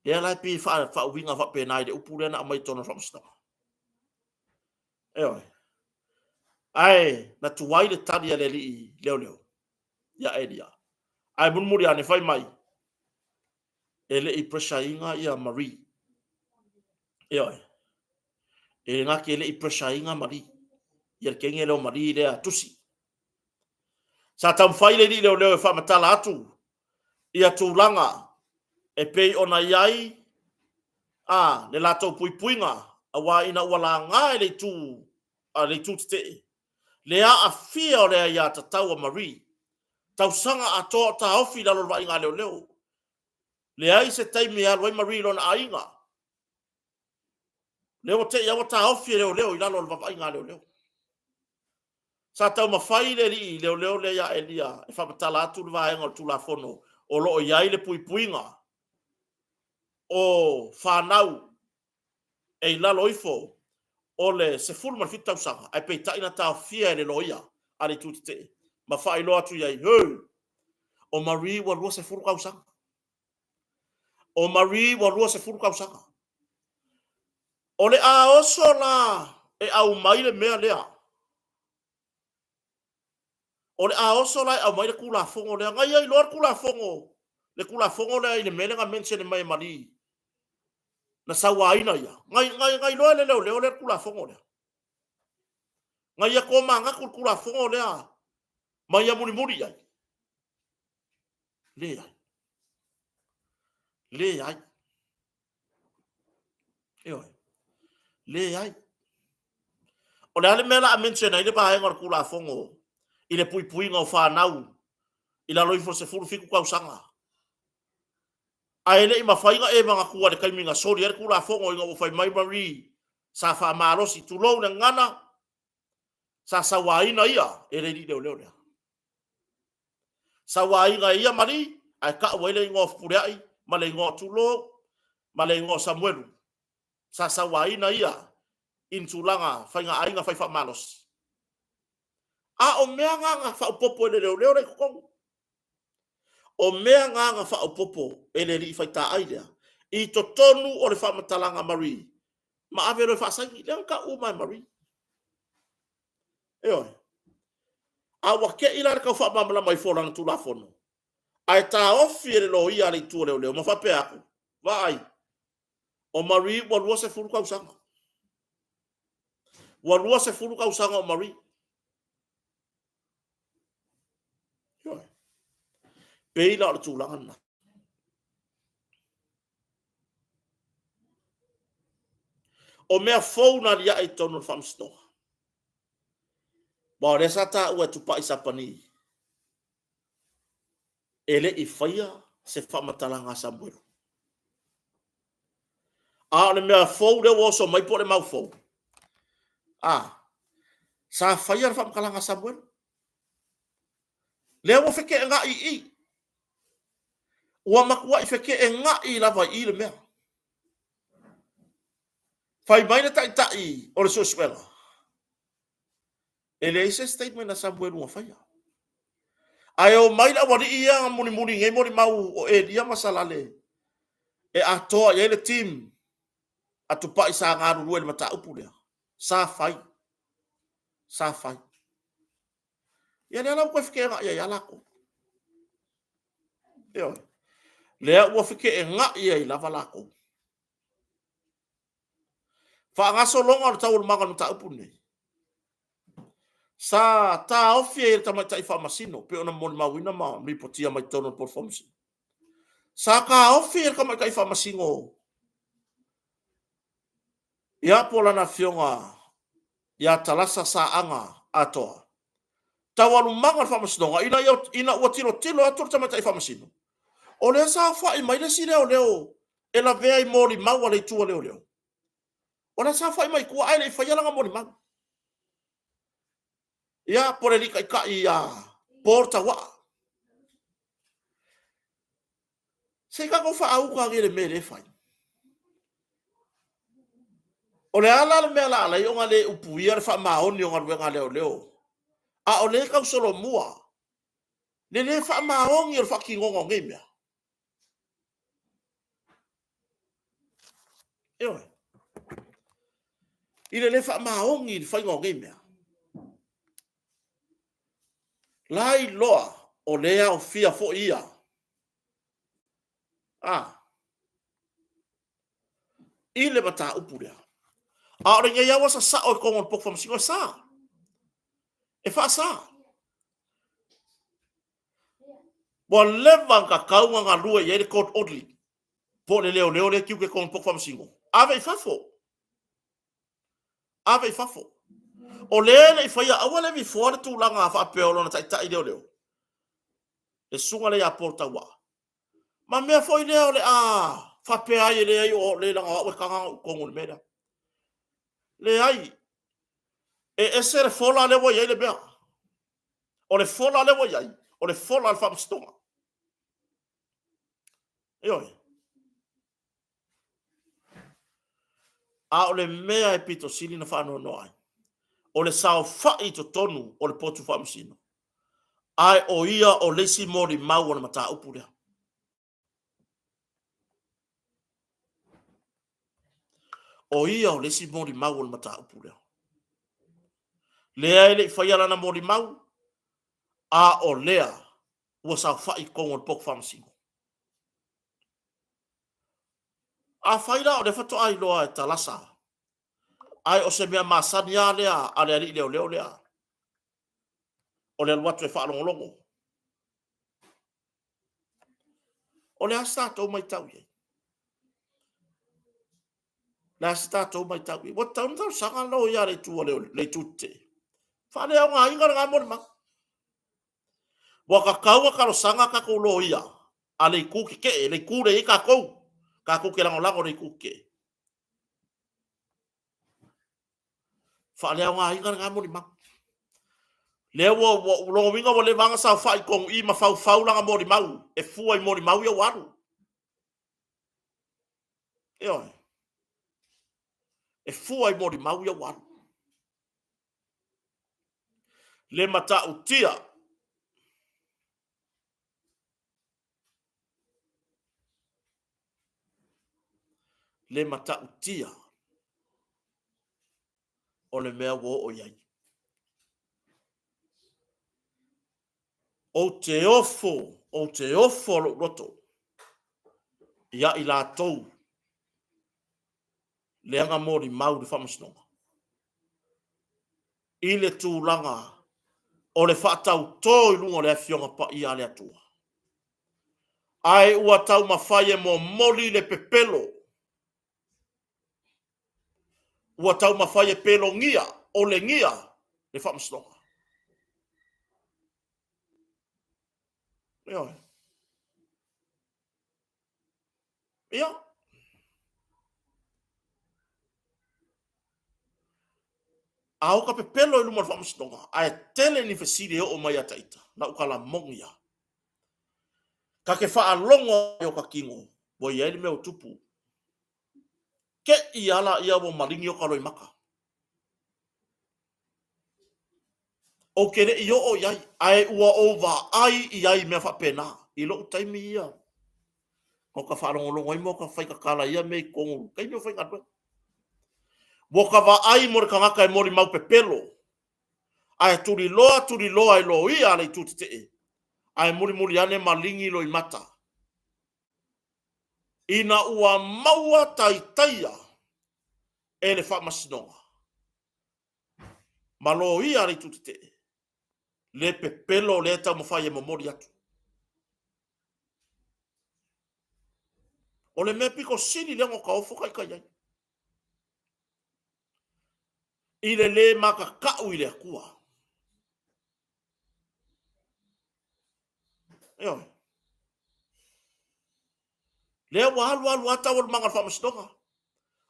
Speaker 1: Lea la e pei e faauiga faapena i le upu lea na aumai i totonu o le faamasinoga. Ioe. Ae na tuai le tali a le alii leoleo ia Elia. Ae mulimuli ane fai mai, e le i pressure ina ia Marie. Ioe. E na te le i pressure ina Marie. Ia le teine lea o Marie lea tusi. Sa taumafai le alii leoleo e faamatala atu ia tulaga e pei ona i ai a le latou puipuiga aua ina ua laga e le itu a le itu tetee le aafia o le aiatatau a Marie tausaga atoa o taofi i lalo o le vaaiga a leoleo. Leai se taimi e alu ai Marie i lona aiga. Lea ua te i lava ua taofi e leoleo i lalo o le vaavaaiga a leoleo. Sa taumafai le alii leoleo lea ia Elia e faamatala atu le vaega o le Tulafono o lo o i ai le puipuiga o fanau e i lalo ifo o le 17 tausaga, ae peitai na taofia e le loia a le itu tetee ma faailoa atu i ai, Hei! O Marie ua 20 tausaga. O Marie ua 20 tausaga. O le a oso la e aumai le mea lea. O le a oso la e aumai le Tulafono lea. Na ia iloa le Tulafono, le Tulafono lea i le mea lea na mention mai e Marie, na sauaina ia. Na, na, na iloa e le leoleo lea le Tulafono lea. Na ia tomanatu le Tulafono lea ma ia mulimuli i ai. Leai. Leai. Ioe. Leai. O le a le mea o le a mention ai le vaega o le Tulafono i le puipuiga o fanau i lalo ifo o le 17 tausaga? Ae le i mafai ona e manatua i le taimi na soli ai le Tulafono ina ua fai mai Marie. Sa faamalosi, tulou le gagana, sa sauaina ia e le alii leoleo lea. Sauaina e ia Marie, ae tau ai le igoa o Fepuleai ma le igoa o Tulou ma le igoa o Samuelu. Sa sauaina ia i ni tulaga faiga aiga fai faamalosi. A o mea na na faaopoopo e le leoleo lea i totonu. O mea na na faaopoopo e le alii faitaai lea i totonu o le faamatalaga a Marie ma ave loa e faasaini. Lea na tau uma e Marie. Ioe. A ua te i la le tau faamalamalama ifo o lana Tulafono, ae taofi e le loia a le itu o leoleo ma faapea atu, vaai, o Marie ua 20 tausaga. Ua 20 tausaga o Marie. Ioe. Pei la o le tulaga lena. O mea fou na aliae i totonu o le faamasinoga. Aua o lea sa taua e Tupai Sapani, e le i faia se faamatalaga a Samuelu. A o le mea fou lea ua oso mai po o le mau fou, a, sa faia le faamatalaga a Samuelu. Lea ua feteenai i i. Ua matuai feteenai lava i i le mea. Fai mai le taitai o le suesuega, e leai se statement a Samuelu na faia. Ae o mai le aualii ia na mulimuli nei molimau o Elia ma Salale e atoa i ai le team a Tupai sa galulue i le mataupu lea. Sa fai. Sa fai. Ia lea la ua toe feteenai ai lava latou. Ioe. Lea ua feteenai ai lava latou. Faagasologa o le taualumaga o le mataupu lenei, sa taofi ai e le tamaitai faamasino, pei ona molimauina ma lipotia mai totonu o le Poto Faamasino. Sa taofi e le tamaitai faamasino ia po o lana afioga ia Talasa Saaga Atoa, taualumaga o le faamasinoga ina, ia, ina ua tilotilo atu le tamaitai faamasino, o lea sa aofai mai le isi leoleo e lavea i molimau a le itu a leoleo. O lea sa aofai mai tua ae le i faia lana molimau. Ia, po o le alii taitai ia Paul Tauaa. Se i tatou faauta ane i le mea lea e fai. O le a la le mea la ala ai ona le upuia le faamaoni o galuega a leoleo, a o lea e tausolomua le le faamaoni o le faatinoga o nei mea? Ioe. I le le faamaoni i le faiga o nei mea. Lailoa o lea e aofia foi ia. A. I le mataupu lea. A o lenei lava ua sasao i totonu o le potu faamasino, e sa. E faasa. Ua leva ona tatau ona galue i ai le court orderly po o le leoleo lea e tiute i totonu o le potu faamasino. Ave i fafo. Ave i fafo. O lea e le i faia, aua le vifoa le tulaga faapea o lona taitai leoleo, le susuga lea ia Paul Tauaa. Ma mea foi lea o le a faapea ai e leai o le leaga o au e taga ona ou i totonu o le mea lea. Leai, e ese le fola lea ua i ai le mea. O le fola lea ua i ai, o le fola a le faamasinoga. Ioe. A o le mea e pito sili ona faanoanoa ai, o le saofai i totonu o le potu faamasino, ae o ia o le isi molimau o le mataupu lea. O ia o le isi molimau o le mataupu lea. Lea e le i faia lana molimau, a o lea ua saofai i totonu o le potu faamasino. Afai la o lea faatoa iloa e Talasa, ae o se mea masani lava lea a le alii leoleo lea, o le alu atu e faalogologo. O le a se tatou matau i ai? Le a se tatou matau i ai? Ua tatau ona talosaga loia a le itu a le itu tetee. Faaleaogaina lena molimau. Ua tatau ona talosaga tatou loia a le itu tetee, le itu lea e i ai tatou, tatou te lagolago i le itu tetee. Faaleaogaina lena molimau. Lea ua, ua, lona uiga ua leva lava ona saofai i totonu i i ma faufau lana molimau e fua i molimau ia ua alu. Ioe. E fua i molimau ia ua alu. Le matautia le matautia o le mea ua oo i ai. Ou te ofo, ou te ofo lou loto ia i latou lea na molimau i le faamasinoga i le tulaga o le faatautō i luga o le Afioga Paia a le Atua. Ae ua taumafai e momoli le pepelo, ua taumafai e pelogia, olegia le faamasinoga. Ioe. Ia. A o ka pepelo i luma o le faamasinoga, ae tele ni fesili e oo mai ia ta ita, lau tala moni lava. Ta te faalogo ai o ta tino, ua i ai le mea ua tupu. Te i lava laia ua maligi o ta loimata. Ou te le i oo i ai, ae ua ou vaai i ai i mea faapena. I lou taimi ia, o ka faalogologo ai ma o ka faitatala i ia mea i totonu o taimi o faigaluega. Ua ka vaai mo le tagata e molimau pepelo, ae tuliloa tuliloa e loia a le itu tetee, ae mulimuli ane maligi loimata. Ina ua maua taitaia e le faamasinoga ma loia a le itu tetee, le pepelo lea e taumafai e momoli atu. O le mea pito sili lea ona taofo ta ita i ai. I le lē makaka'u i le Atua. Ioe. Lea ua alu alu lava taualumaga o le faamasinoga.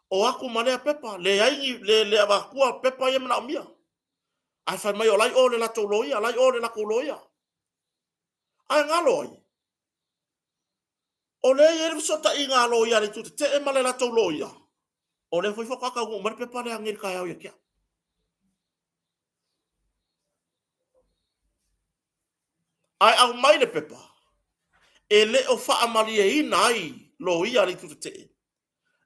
Speaker 1: O atu ma lea pepa, leai ni, le, le avatua pepa ia manaomia. Ae fai mai o la e i o le latou loia, la e i o le latou loia. Ae galo ai. O lea e i ai le fesootaiga a loia a le itu tetee ma le latou loia, o lea foi faatoa taunuu mai le pepa lea ananei i le taeao ia te au. Ae aumai le pepa e le o faamalieina ai loia a le itu tetee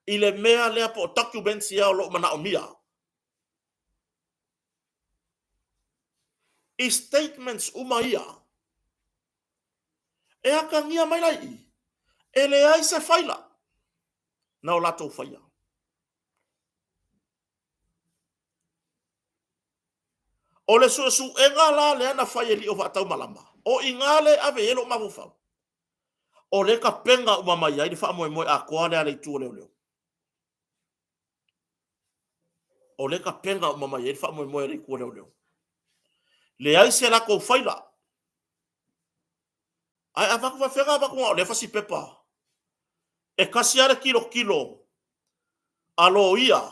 Speaker 1: i le mea lea po o documents ia o lo o manaomia. I statements uma ia, e atagia mai la i i, e leai se faila na o latou faia. O le suesuega la lea na fai e Lio Faataumalama, o i ina lea e ave i ai lou mafaufau, o lea e tapena uma mai ai le faamoemoe atoa lea a le Itu o Leoleo. O lea e tapena uma mai ai le faamoemoe a le Itu o Leoleo. Leai se latou faila. Ae avatu faafefea ona avatu na o lea fasi pepa. E tasi lava le tilotilo a loia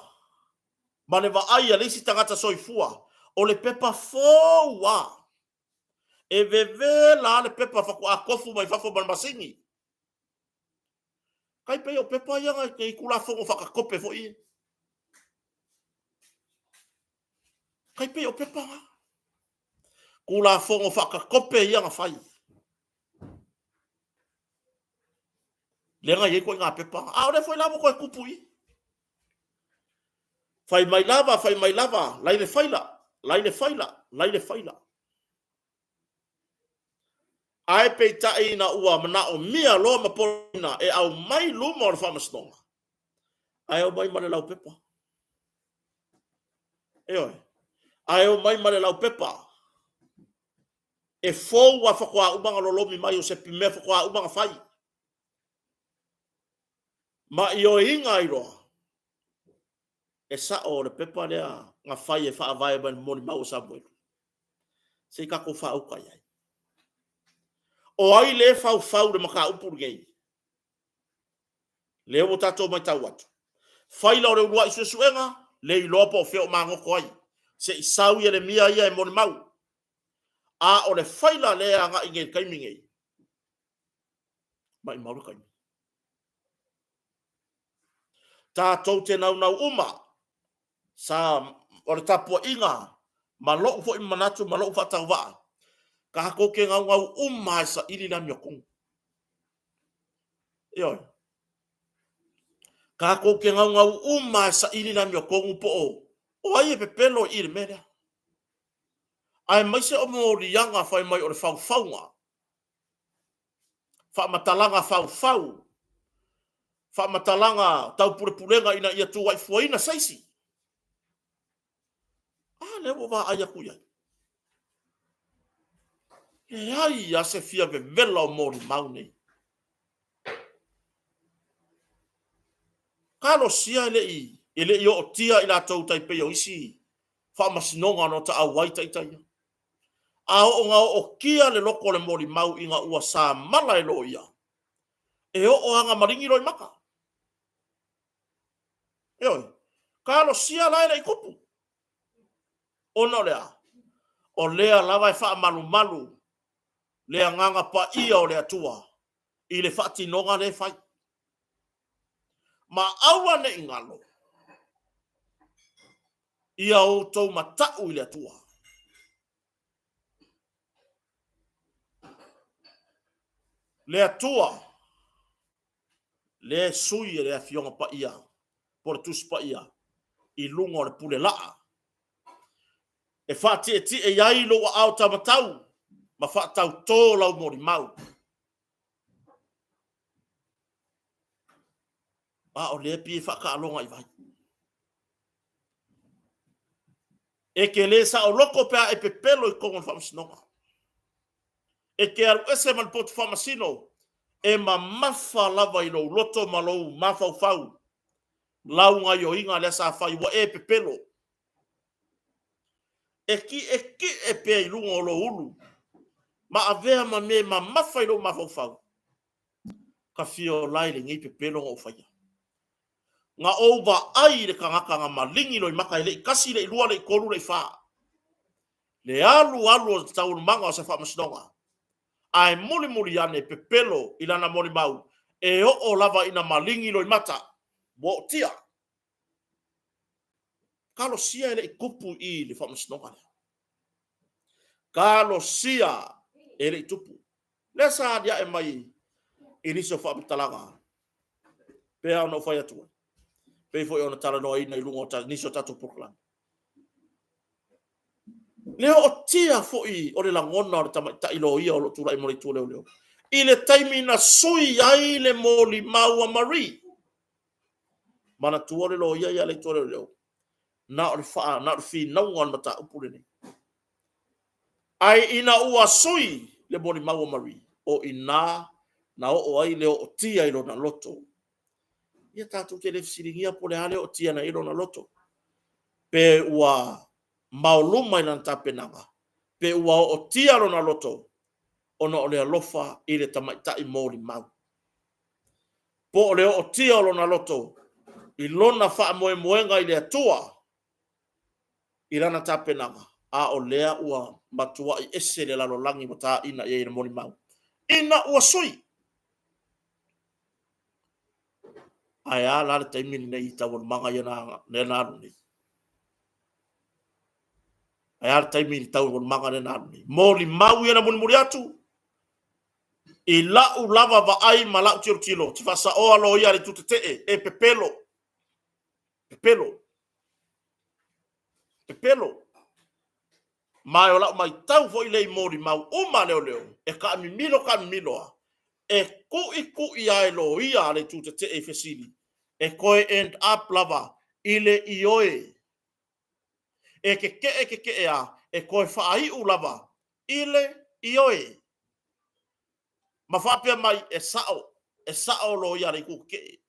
Speaker 1: ma le vaai a le isi tagata soifua, o le pepa fou lava. E vevela lava le pepa faatoa tofu mai fafo ma le masini. Tai pei o pepa ia na i Tulafono faakatope foi ia. Tai pei o pepa na. Tulafono faakatope ia na fai. Lea na i ai ituaiga pepa na. A o lea foi la ua toe tupu i i. Fai mai lava, fai mai lava, lai le faila, lai le faila, lai le faila. Ae peitai ina ua manaomia loa ma poloina e aumai luma o le faamasinoga, ae omai ma le laupepa. Ioe. Ae omai ma le laupepa e fou a faatoa uma ona lolomi mai o se mea faatoa uma ona fai. Ma ioeina ai loa e sa'o o le pepa lea na fai e faavae mai le molimau o Samuelu. Se i tatou faauta i ai. O ai lea e faufau le mataupu lenei? Lea ua tatou matau atu. Faila o le uluai suesuega, le iloa po o fea o magoto ai. Se i sau Ieremia ia e molimau. A o le faila lea e agai nei i le taimi nei, maimau le taimi. Tatou te naunau uma, sa o le tapuaiga ma lou foi manatu ma lou faatauvaa, tatou te naunau uma e saili le amiotonu. Ioe. Tatou te naunau uma e saili le amiotonu po o ai e pepelo i i le mea lea. Aemaise o moliaga fai mai o le faufauga, faamatalaga faufau, faamatalaga tau pulepulega ina ia tuuaifuaina se isi. A lea ua vaai atu i ai. Leai lava se fia vevela o molimau nei. Talosia e le i ootia i latou tai pei o isi faamasinoga na ota auai ita ia. A oo na ootia le loto o le molimau ina ua samala e loia, e oo lava na maligi loimata. Ioe, talosia la e le i tupu. Ona o le a? O lea lava e faamalumalu le agaga paia o le Atua i le faatinoga lea e fai. Ma aua ne i galo ia outou matau i le Atua. Le Atua lea e sui e le Afioga Paia po o le Tusi Paia i luga o le pule laa e faatietie i ai lou aao taumatau ma faatautō lau molimau. A o lea e pei e faataaloga i vai. E te le saoloto pe a e pepelo i totonu o le faamasinoga. E te alu ese ma le potu faamasino, e mamafa lava i lou loto ma lou mafaufau lau gaioiga lea sa fai ua e pepelo. E kiʻekiʻe pea i luga o lou ulu ma avea ma mea e mamafa i lou mafaufau ka fia ola i lenei pepelo na ou faia. Na ou vaai i le tagata na maligi loimata e le i tasi, le i lua, le i tolu, le i fa. Le alu alu o taualumaga o se faamasinoga, ae mulimuli ane pepelo i lana molimau e oo lava ina maligi loimata, ua ootia. Talosia e le i tupu i i le faamasinoga lea. Talosia e le i tupu. Lea sa aliae mai i nisi o faamatalaga, pei ona ou fai atu ai, pei foi ona talanoaina i luga o nisi o tatou polokalame. Le ootia foi o le lagona o le tamaitai loia o lo o tulai mo le itu o leoleo i le taimi na sui ai le molimau a Marie. Manatua le loia ia le itu o leoleo, na o le faa, na o le finauga o le mataupu lenei. Ae ina ua sui le molimau a Marie, o i ina na oo ai le ootia i lona loto. Ia tatou te le fesiligia po o le a le ootia na i lona loto. Pe ua maoluma i lana tapenaga, pe ua ootia lona loto ona o le alofa i le tamaitai molimau. Po o le ootia o lona loto i lona faamoemoega i le Atua i lana tapenaga, a o lea ua matuai ese le lalolagi ua taina i ai e le molimau ina ua sui. Ae a la le taimi lenei i taualumaga ia na, lea na alu nei? Ae a le taimi i taualumaga lea na alu nei? Molimau ia na mulimuli atu i lau lava vaai ma lau tilotilo, te faasaoa loia a le itu tetee, e pepelo, pepelo, pepelo. Ma o lau matau foi lea i molimau uma a leoleo, e taamimilo taamimilo lava, e tuitui lava e loia a le itu tetee i fesili, e toe end up lava i le ioe. E tetee tetee lava, e toe faaiu lava i le ioe. Ma faapea mai, e sao, e sao loia a le itu tetee.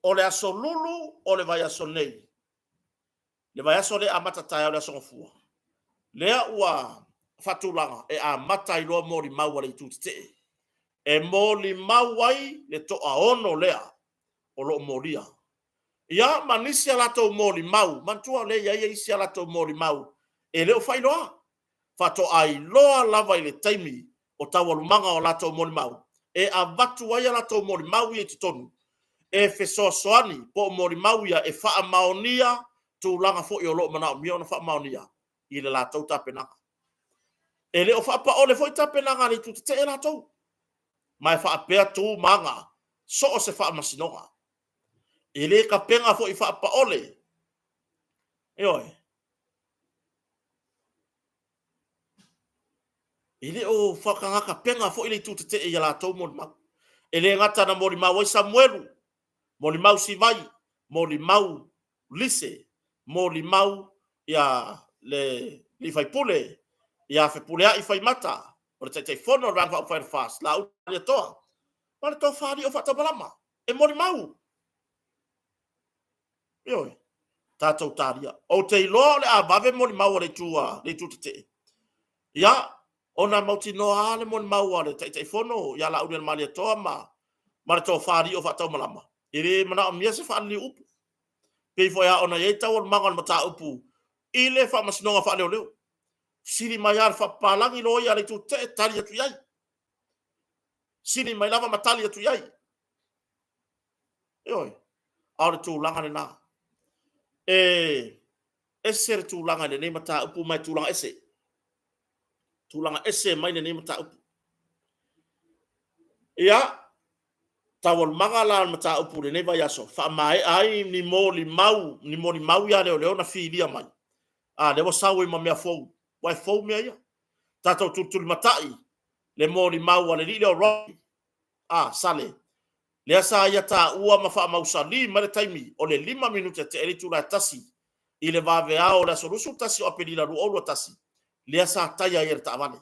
Speaker 1: O le aso Lulu o le vaiaso nei, le vaiaso lea e amata taeao le Aso Gafua, lea ua faatulaga e amata ai loa molimau a le itu tetee, e molimau ai le toaono lea o lo o molia. Ia, ma nisi a latou molimau, manatua o lea e i ai isi a latou molimau e le o faailoa. Faatoa iloa lava i le taimi o taualumaga o latou molimau, e avatu ai a latou molimau ia i totonu e fesoasoani po o molimau ia e faamaonia tulaga foi o lo o manaomia ona faamaonia i le latou tapenaga. E le o faapaole foi tapenaga a le itu tetee latou, ma e faapea tu ma aga so o se faamasinoga. E le tapena foi faapaole, ioe. E le o faatagata foi le itu tetee i a latou molimau. E le gata na molimau ai Samuelu, molimau Sivai, molimau Lise, molimau ia le sui usufono ia Fepuleai Faimata, o le Taitaifono o le Vaega Faaupufai a le FAST, Laauli Malietoa, ma le Tofa alii o Faataumalama, e molimau. Ioe, tatou talia. Ou te iloa o le a vave molimau a le itu tetee, ia, ona e mautinoa lava le molimau a le Taitaifono ia Laaulialemalietoa ma le Tofa alii o Faataumalama, e le manaomia se faaliliu upu. Pei foi lava ona i ai taualumaga o le mataupu i le Faamasinoga Faaleoleo. Fesili mai lava le faapapalagi loia a le itu tetee, tali atu i ai. Fesili mai lava ma tali atu i ai. Ioe. A o le tulaga lena. E ese le tulaga i lenei mataupu ma e tulaga ese. Tulaga ese mai lenei mataupu. Ia, taualumaga la o le mataupu i lenei vaiaso, faamaea ai ni molimau, ni molimau ia a leoleo na filia mai. A, lea ua sau ai ma mea fou, aua e fou mea ia. Tatou tulitulimatai le molimau a le alii lea o Robbie, a, Sale, lea sa ia taua ma faamausali mai le taimi o le 5 minute tea ai le itula e 1 i le vaveao o le aso 21 o Aperila 2021, lea sa taia ai e le taavale.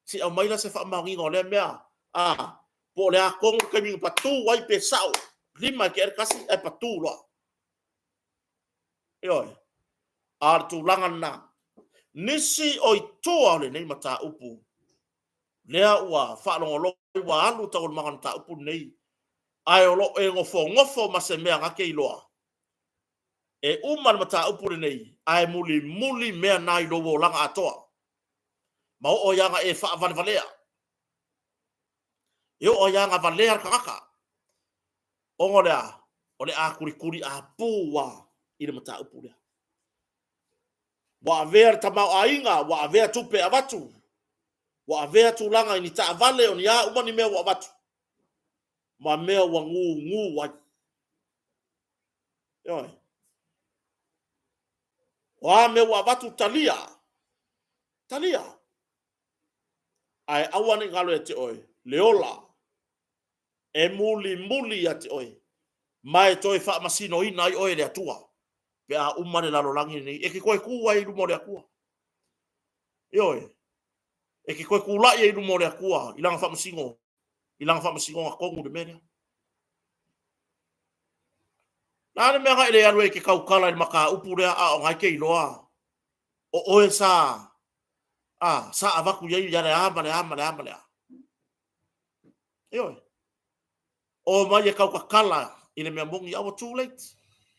Speaker 1: Se i aumai la se faamaoniga o lea mea, a, po o le a tonu le taimi na patu ai pe sao, 5 e tea ai le 1 ae patu loa. Ioe. A o le tulaga lena. Nisi o i tua o lenei mataupu, lea ua faalogologo ua alu taualumaga o le mataupu lenei, ae o lo o e nofonofo ma se mea na te iloa, e uma le mataupu lenei, ae mulimuli mea na i lou olaga atoa, ma oo ai lava ina e faavalevalea. E oo ai lava ina valea le tagata. Ona o le a? O le a tulituli apu lava i le mataupu lea. Ua avea le tamaoaiga, ua avea tupe e avatu, ua avea tulaga i ni taavale, o ni a uma ni mea ua avatu, ma mea ua gugu ai. Ioe. O a mea ua avatu, talia, talia. Ae aua ne i galo ia te oe le ola e mulimuli ia te oe, ma e toe faamasinoina ai oe e le Atua pe a uma le lalolagi lenei. E te toe tu ai i luma o le Atua. Ioe. E te toe tulai ai i luma o le Atua i lana faamasino, i lana faamasinoga tonu i le mea lea. Le a le mea na e le alu ai e te tautala i le mataupu lea a o na e te iloa o oe sa a sa avatu i ai ia le a ma le a ma le a ma le a. Ioe. Omai e tautatala i le mea moni, a ua too late.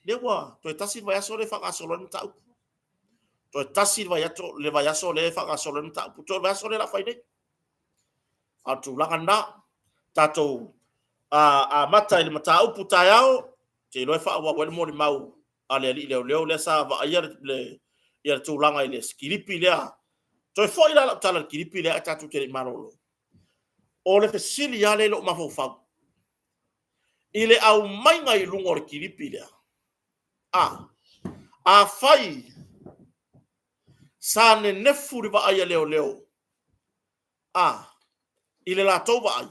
Speaker 1: Lea ua toe tasi le vaiaso lea e faagasolo ai le mataupu. Toe tasi le vaiaso, le vaiaso lea e faagasolo ai le mataupu. Toe o le vaiaso lea o le a fai nei. A o le tulaga lena, tatou amata i le mataupu taeao, te iloa e faaauau ai le molimau a le alii leoleo lea sa vaaia le, ia le tulaga i le kilipi lea. Toe foi la lau tala i le kilipi lea ae tatou te le i malolo. O le fesili lava lea i lou mafaufau, i le aumaiga i luga o le kilipi lea, a, afai sa nenefu le vaai a leoleo, a, i le latou vaai,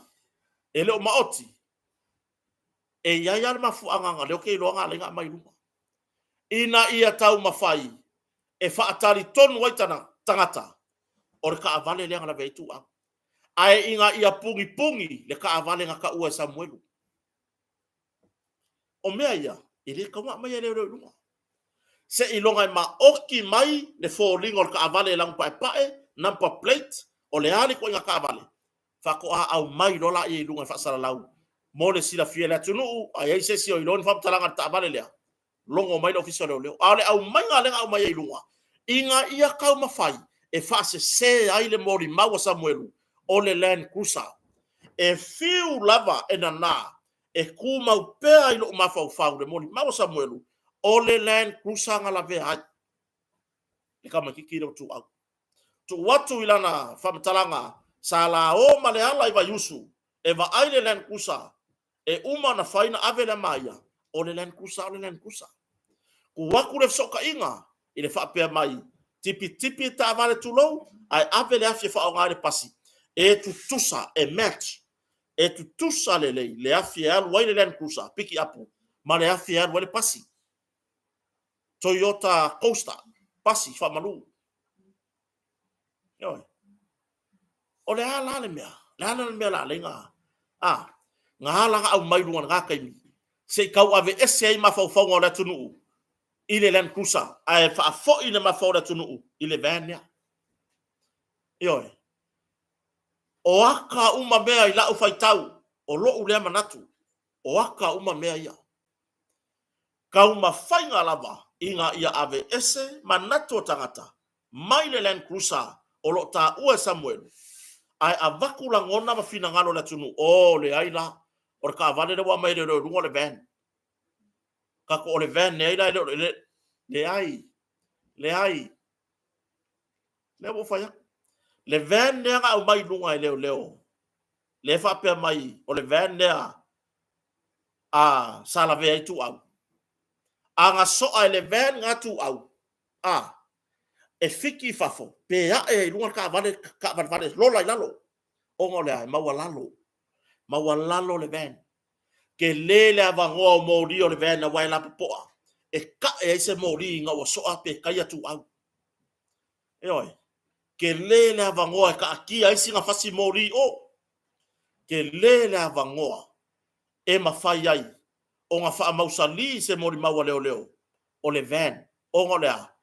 Speaker 1: e le o maoti, e i ai lava le mafuaaga lea ou te iloa na ala ai ona aumai i luga, ina ia taumafai e faatalitonu ai tagata o le taavale lea na lavea ai Tuuau. Ae ina ia pugipugī le taavale na taua e Samuelu. O mea ia, e le tatau ona aumaia e leoleo i luga. Seiloga e maoti mai le foliga o le taavale e lanupaepae, number plate, o le a le ituaiga taavale, faatoa aumai loa lea i luga e faasalalau mo le silafia e le atunuu, a i ai se isi o iloa ni faamatalaga i le taavale lea. Logo mai le Ofisa o Leoleo. A o le aumaiga lea na aumai ai i luga, ina ia taumafai e faasese ai le molimau a Samuelu o le Land Cruiser. E fiu lava e nana e tumau pea i lou mafaufau le molimau a Samuelu o le Land Cruiser na lavea ai le tamaitiiti lea o Tuuau. Tuu atu i lana faamatalaga, sa la o ma Leala i Vaiusu e vaai le Land Cruiser e uma ona fai na ave lea ma ia, o le Land Cruiser o le Land Cruiser. Tuu atu le fesootaiga i le faapea mai, tipitipi le taavale tulou, ae ave le afi e faaaoga ai le pasi, e tutusa, e match, e tutusa lelei le afi e alu ai le Land Cruiser pikiapu ma le afi e alu ai le pasi. Toyota Coaster, pasi faamalu. Ioe. O le a la le mea? Le a la le mea la alai na a na ala na aumai luga na taimi se i tau ave ese ai mafaufauga o le atunuu i le Land Cruiser ae faafoi le mafaufau o le atunuu i le van lea. Ioe. O aka uma mea i lau faitau, o lou lea manatu, o aka uma mea ia. Taumafaiga lava ina ia aveese manatu o tagata mai le Land Cruiser o lo o taua e Samuelu, ae avatu lagona ma finagalo o le atunuu, oh, leai la, o le taavale lea ua aumai e leoleo i luga o le van. Tatou o le van leai la e le o le... Leai, leai. Lea ua ou fai atu. Le van lea na aumai i luga e leoleo, lea e faapea mai o le van lea a sa lavea ai Tuuau. A na soa e le van na Tuuau, a, e fiki i fafo, pe ae ai i luga le taavale, taavalevale lola i lalo. Ona o le a? E maualalo. Maualalo le van. Tele le avanoa o moli o le van aua e lapopoa. E tae ai se moli ina ua soa pe taia Tuuau. Ioe. Tele le avanoa e taatia ai sina fasi moli i o. Tele le avanoa e mafai ai ona faamausalī se molimau a leoleo o le van, ona o le a?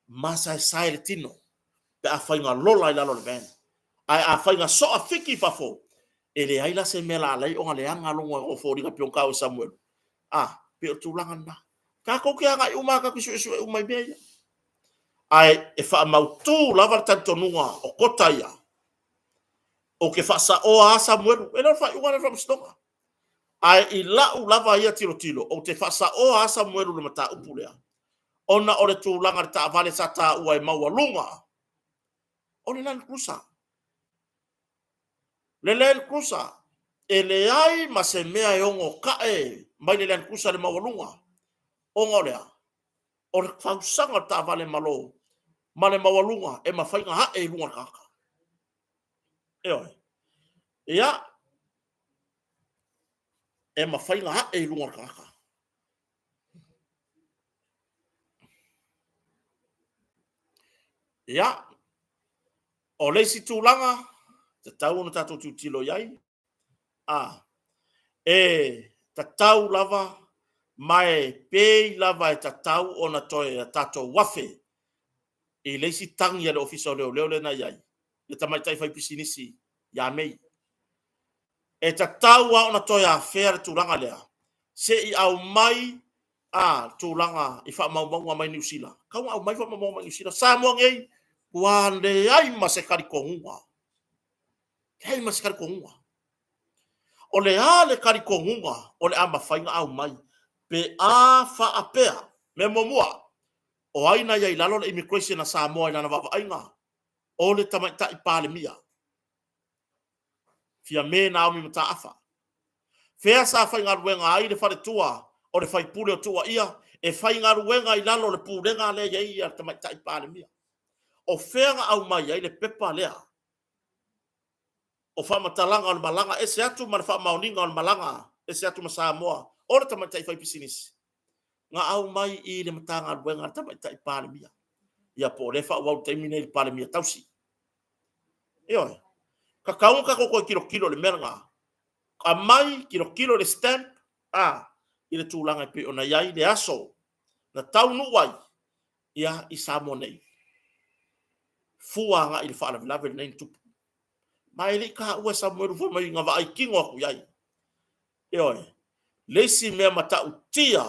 Speaker 1: Masaesae le tino pe afai na lola i lalo o le van. Ae afai na soa fiki i fafo, e leai la se mea la alai ona leaga lona o foliga pei ona taua e Samuelu. A, pei o le tulaga lena. Tatou te agai uma lava, tatou te suesue uma i mea ia. Ae e faamautu lava le talitonuga o Kota ia. Ou te faasaoa lava Samuelu. E le o le faaiuga lea o le faamasinoga. Ae i lau lava ia tilotilo, ou te faasaoa lava Samuelu i le mataupu lea, ona o le tulaga i le taavale sa taua e maualuga, o le Land Cruiser. Le Land Cruiser, e leai ma se mea e ono tae mai le Land Cruiser i le maualuga, ona o le a? O le fausaga o le taavale malo ma le maualuga e mafai ona ae i luga o le tagata. Ioe. Ia, e mafai ona ae i luga o le tagata. Ia, o le isi tulaga, tatau ona tatou tilotilo i ai, a, e tatau lava ma e pei lava e tatau ona toe tatou afe i le isi tagi a le Ofisa o Leoleo lea na i ai, le tamaitai faipisinisi ia Mei. E tatau lava ona toe afea le tulaga lea, se i aumai a tulaga i faamaumauga mai Niu Sila. Tau na aumai faamaumauga mai Niu Sila. Samoa nei, ua leai ma se talitonuga. Leai ma se talitonuga. O le a le talitonuga o le a mafai ona aumai pe a faapea? Mea muamua, o ai na i ai i lalo le immigration a Samoa i lana vaavaaiga? O le tamaitai Palemia. Fiame Naomi Mataafa. Fea sa faigaluega ai le faletua o le faipule o Tuuaia e faigaluega i lalo o le pulega lea e i ai le tamaitai Palemia? O fea na aumai ai le pepa lea o faamatalaga o le malaga ese atu ma le faamaoniga o le malaga ese atu ma Samoa o le tamaitai faipisinisi? Na aumai i le Matagaluega a le tamaitai Palemia. Ia po o lea e faaauau i le taimi nei i le Palemia tausi. Ioe. Tatau ona tatou toe tilotilo i le mea lena. Aumai, tilotilo i le stamp, a, i le tulaga e pei ona i ai le aso na taunuu ai ia i Samoa nei. Fua agai i le faalavelave lenei na tupu. Ma e le i taua e Samuelu fai mai na vaai tino atu i ai. Ioe. Le isi mea matautia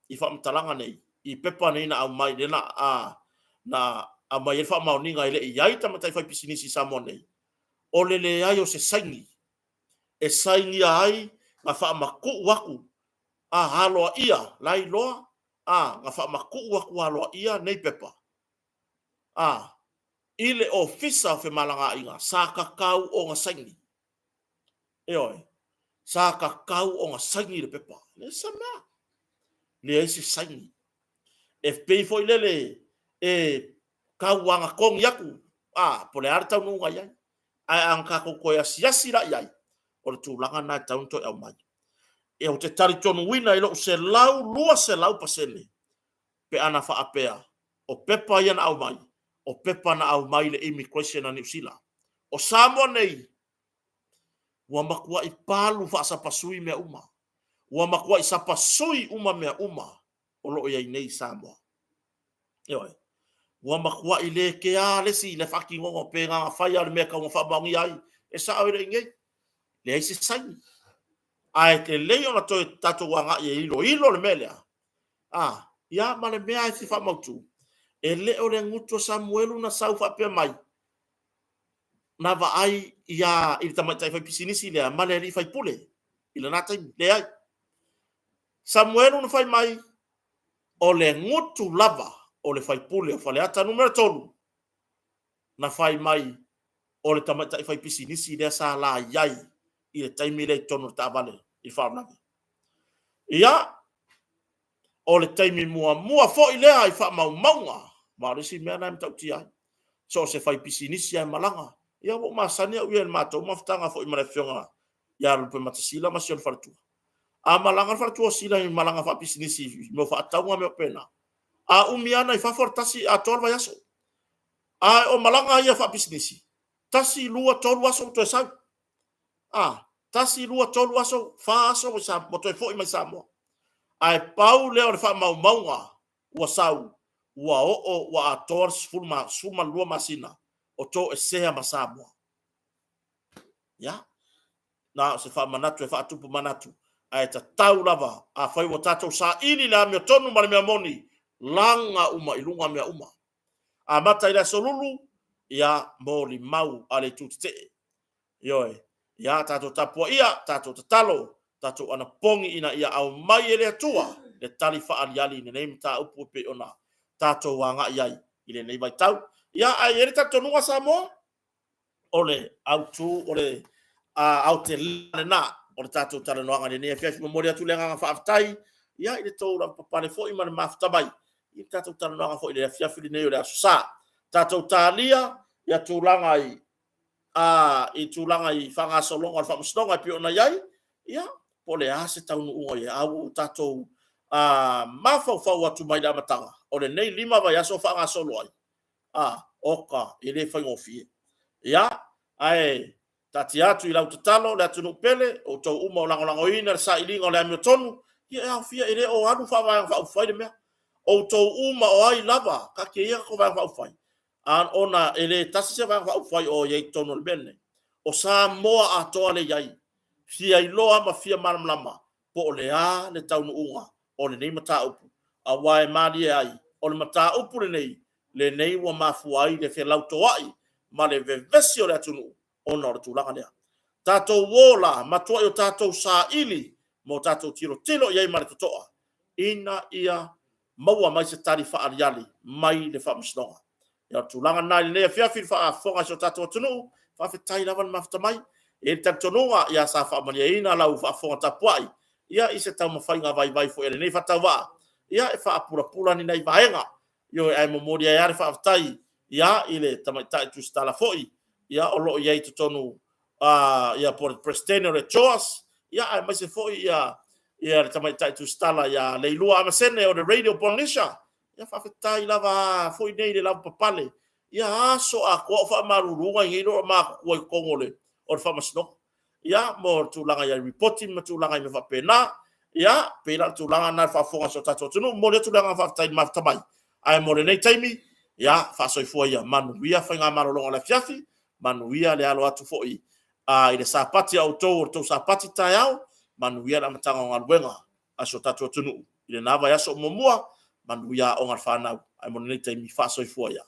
Speaker 1: i faamatalaga nei, i pepa nei na aumai, lea na, a, na aumai ai le faamaoniga e le i i ai tamaitai faipisinisi i Samoa nei, o le leai o se saini e sainia ai na faamatuu atu a aloaia la iloa a na faamatuu atu aloaia nei pepa a i le Ofisa o Femalagaaiga sa tatau ona saini. Ioe, sa tatau ona saini le pepa. Leai se mea. Leai se saini. E pei foi lele e tau agatonu atu, a, po o le a le taunuuga i ai. Ae a na tatou toe asiasi la i ai, o le tulaga lena e tatau ona toe aumai. E ou te talitonuina i lou 100, 200% pe ana faapea o pepa ia na aumai, o pepa na aumai i le Immigration a Niu Sila. O Samoa nei, ua matuai palu faasapasui mea uma. Ua matuai sapasui uma mea uma o lo o i ai nei i Samoa. Ioe. Ua matuai le kea le isi i le faatinoga o pe na fai lava o le mea e tau ina faamaonia ai, e sao e le i nei. Leai se saini. Ae lelei ona toe tatou agai e iloilo le mea lea. A, ia ma le mea e fia faamautu, e le o le gutu o Samuelu na sau faapea mai, na vaai ia i le tamaitai faipisinisi lea ma le alii faipule i lena taimi. Leai. Samuelu na fai mai, o le gutu lava o le faipule o Faleata numera 3 na fai mai o le tamaitai faipisinisi lea sa la i ai i le taimi lea i totonu o le taavale i le faalavelave. Ia, o le taimi muamua foi lea i faamaumauga, ma o le isi mea lena e matautia ai, so o se faipisinisi lava e malaga. Ia ua ou masani au ia i le matou mafutaga foi ma le Afioga ia Lupematasila ma si ona faletua. A malaga le faletua o Sila i malaga faapisinisi i mea o faatauga ma mea faapena, a umi lava ona i fafo le tasi atoa le vaiaso. A o malaga ia faapisinisi, tasi, lua, tolu aso ua toe sau. A, tasi, lua, tolu aso, fa aso ua toe foi mai Samoa. Ae pau lea o le faamaumauga ua sau, ua oo ua atoa le 12 masina o toesea ma Samoa. Ia, na o se faamanatu e faatupu manatu, ae tatau lava, afai ua tatou saili le amiotonu ma le mea moni, laga uma i luga mea uma. Amata i le Aso Lulu, ia, molimau a le itu tetee. Ioe, ia tatou tapuaia, tatou tatalo, tatou anapogi ina ia aumai e le Atua le tali faaaliali i lenei mataupu e pei ona tatou agai ai i lenei vaitau. Ia, ae i ai le talitonuga Samoa, o le autu, o le aotelega lena o le tatou talanoaga i lenei afiafi. Momoli atu le agaga faafetai ia i le tou lavapapale foi ma le mafuta mai i le tatou talanoaga foi i le afiafi lenei o le Aso Sa. Tatou talia ia tulaga i a i tulaga i faagasologa o le faamasinoga e pei ona i ai, ia, po o le a se taunuuga i ai, a ua tatou mafaufau atu mai le amataga o lenei 5 vaiaso o faagasolo ai, a, oka, e le faigofie. Ia, ae taatia atu i lau tatalo le atunuu pele, outou uma o lagolagoina le sailiga o le amiotonu, ia e aofia, e le o alu faa-Vaega Faaupufai le mea. Outou uma o ai lava, taatia ia tatou Vaega Faaupufai, a, ona e le tasi se Vaega Faaupufai o i ai i totonu o le mea lenei. O Samoa atoa lea e i ai, fia iloa ma fia malamalama po o le a le taunuuga o lenei mataupu, aua e malie ai, o le mataupu lenei, lenei ua mafua ai le felautoa'i ma le vevesi o le atunuu ona o le tulaga lea. Tatou o la, matuai o tatou saili ma o tatou tilotilo i ai ma le totoa, ina ia maua mai se tali faaaliali mai le Faamasinoga. Ia, o le tulaga lena i lenei afiafi i le faafofoga a si o tatou atunuu, faafetai lava le mafuta mai. E i ai le talitonuga, ia sa faamalieina lau faafofoga tapuai, ia i se taumafaiga vaivai foi a lenei faatauvaa, ia e faapulapula ni nai vaega. Ioe, ae momoli ai lava le faafetai ia i le tamaitai Tusitala foi, ia o lo o i ai i totonu ia po o le Peresetene o le JOS, ia aemaise foi ia le tamaitai Tusitala ia Leilua Amasene o le Radio Polynesia. Ia faafetai lava foi nei i le lavapapale, ia aso atoa o faamaluluga i nei loa matutua i totonu o le Faamasinoga. Ia, mo le tulaga i ripoti ma tulaga i mea faapena. Ia, pei la o le tulaga lena i le faafofoga a si o tatou atunuu. Momoli atu le agaga faafetai i le mafuta mai. Ae mo lenei taimi, ia, faasoifua ia, manuia faigamalologa o le afiafi, manuia le alo atu foi i le Sapati a outou o le tou Sapati taeao, manuia le amataga o galuega a si o tatou atunuu. I lena vaiaso muamua, manuia aoga a le fanau, ae mo lenei taimi, faasoifua ia.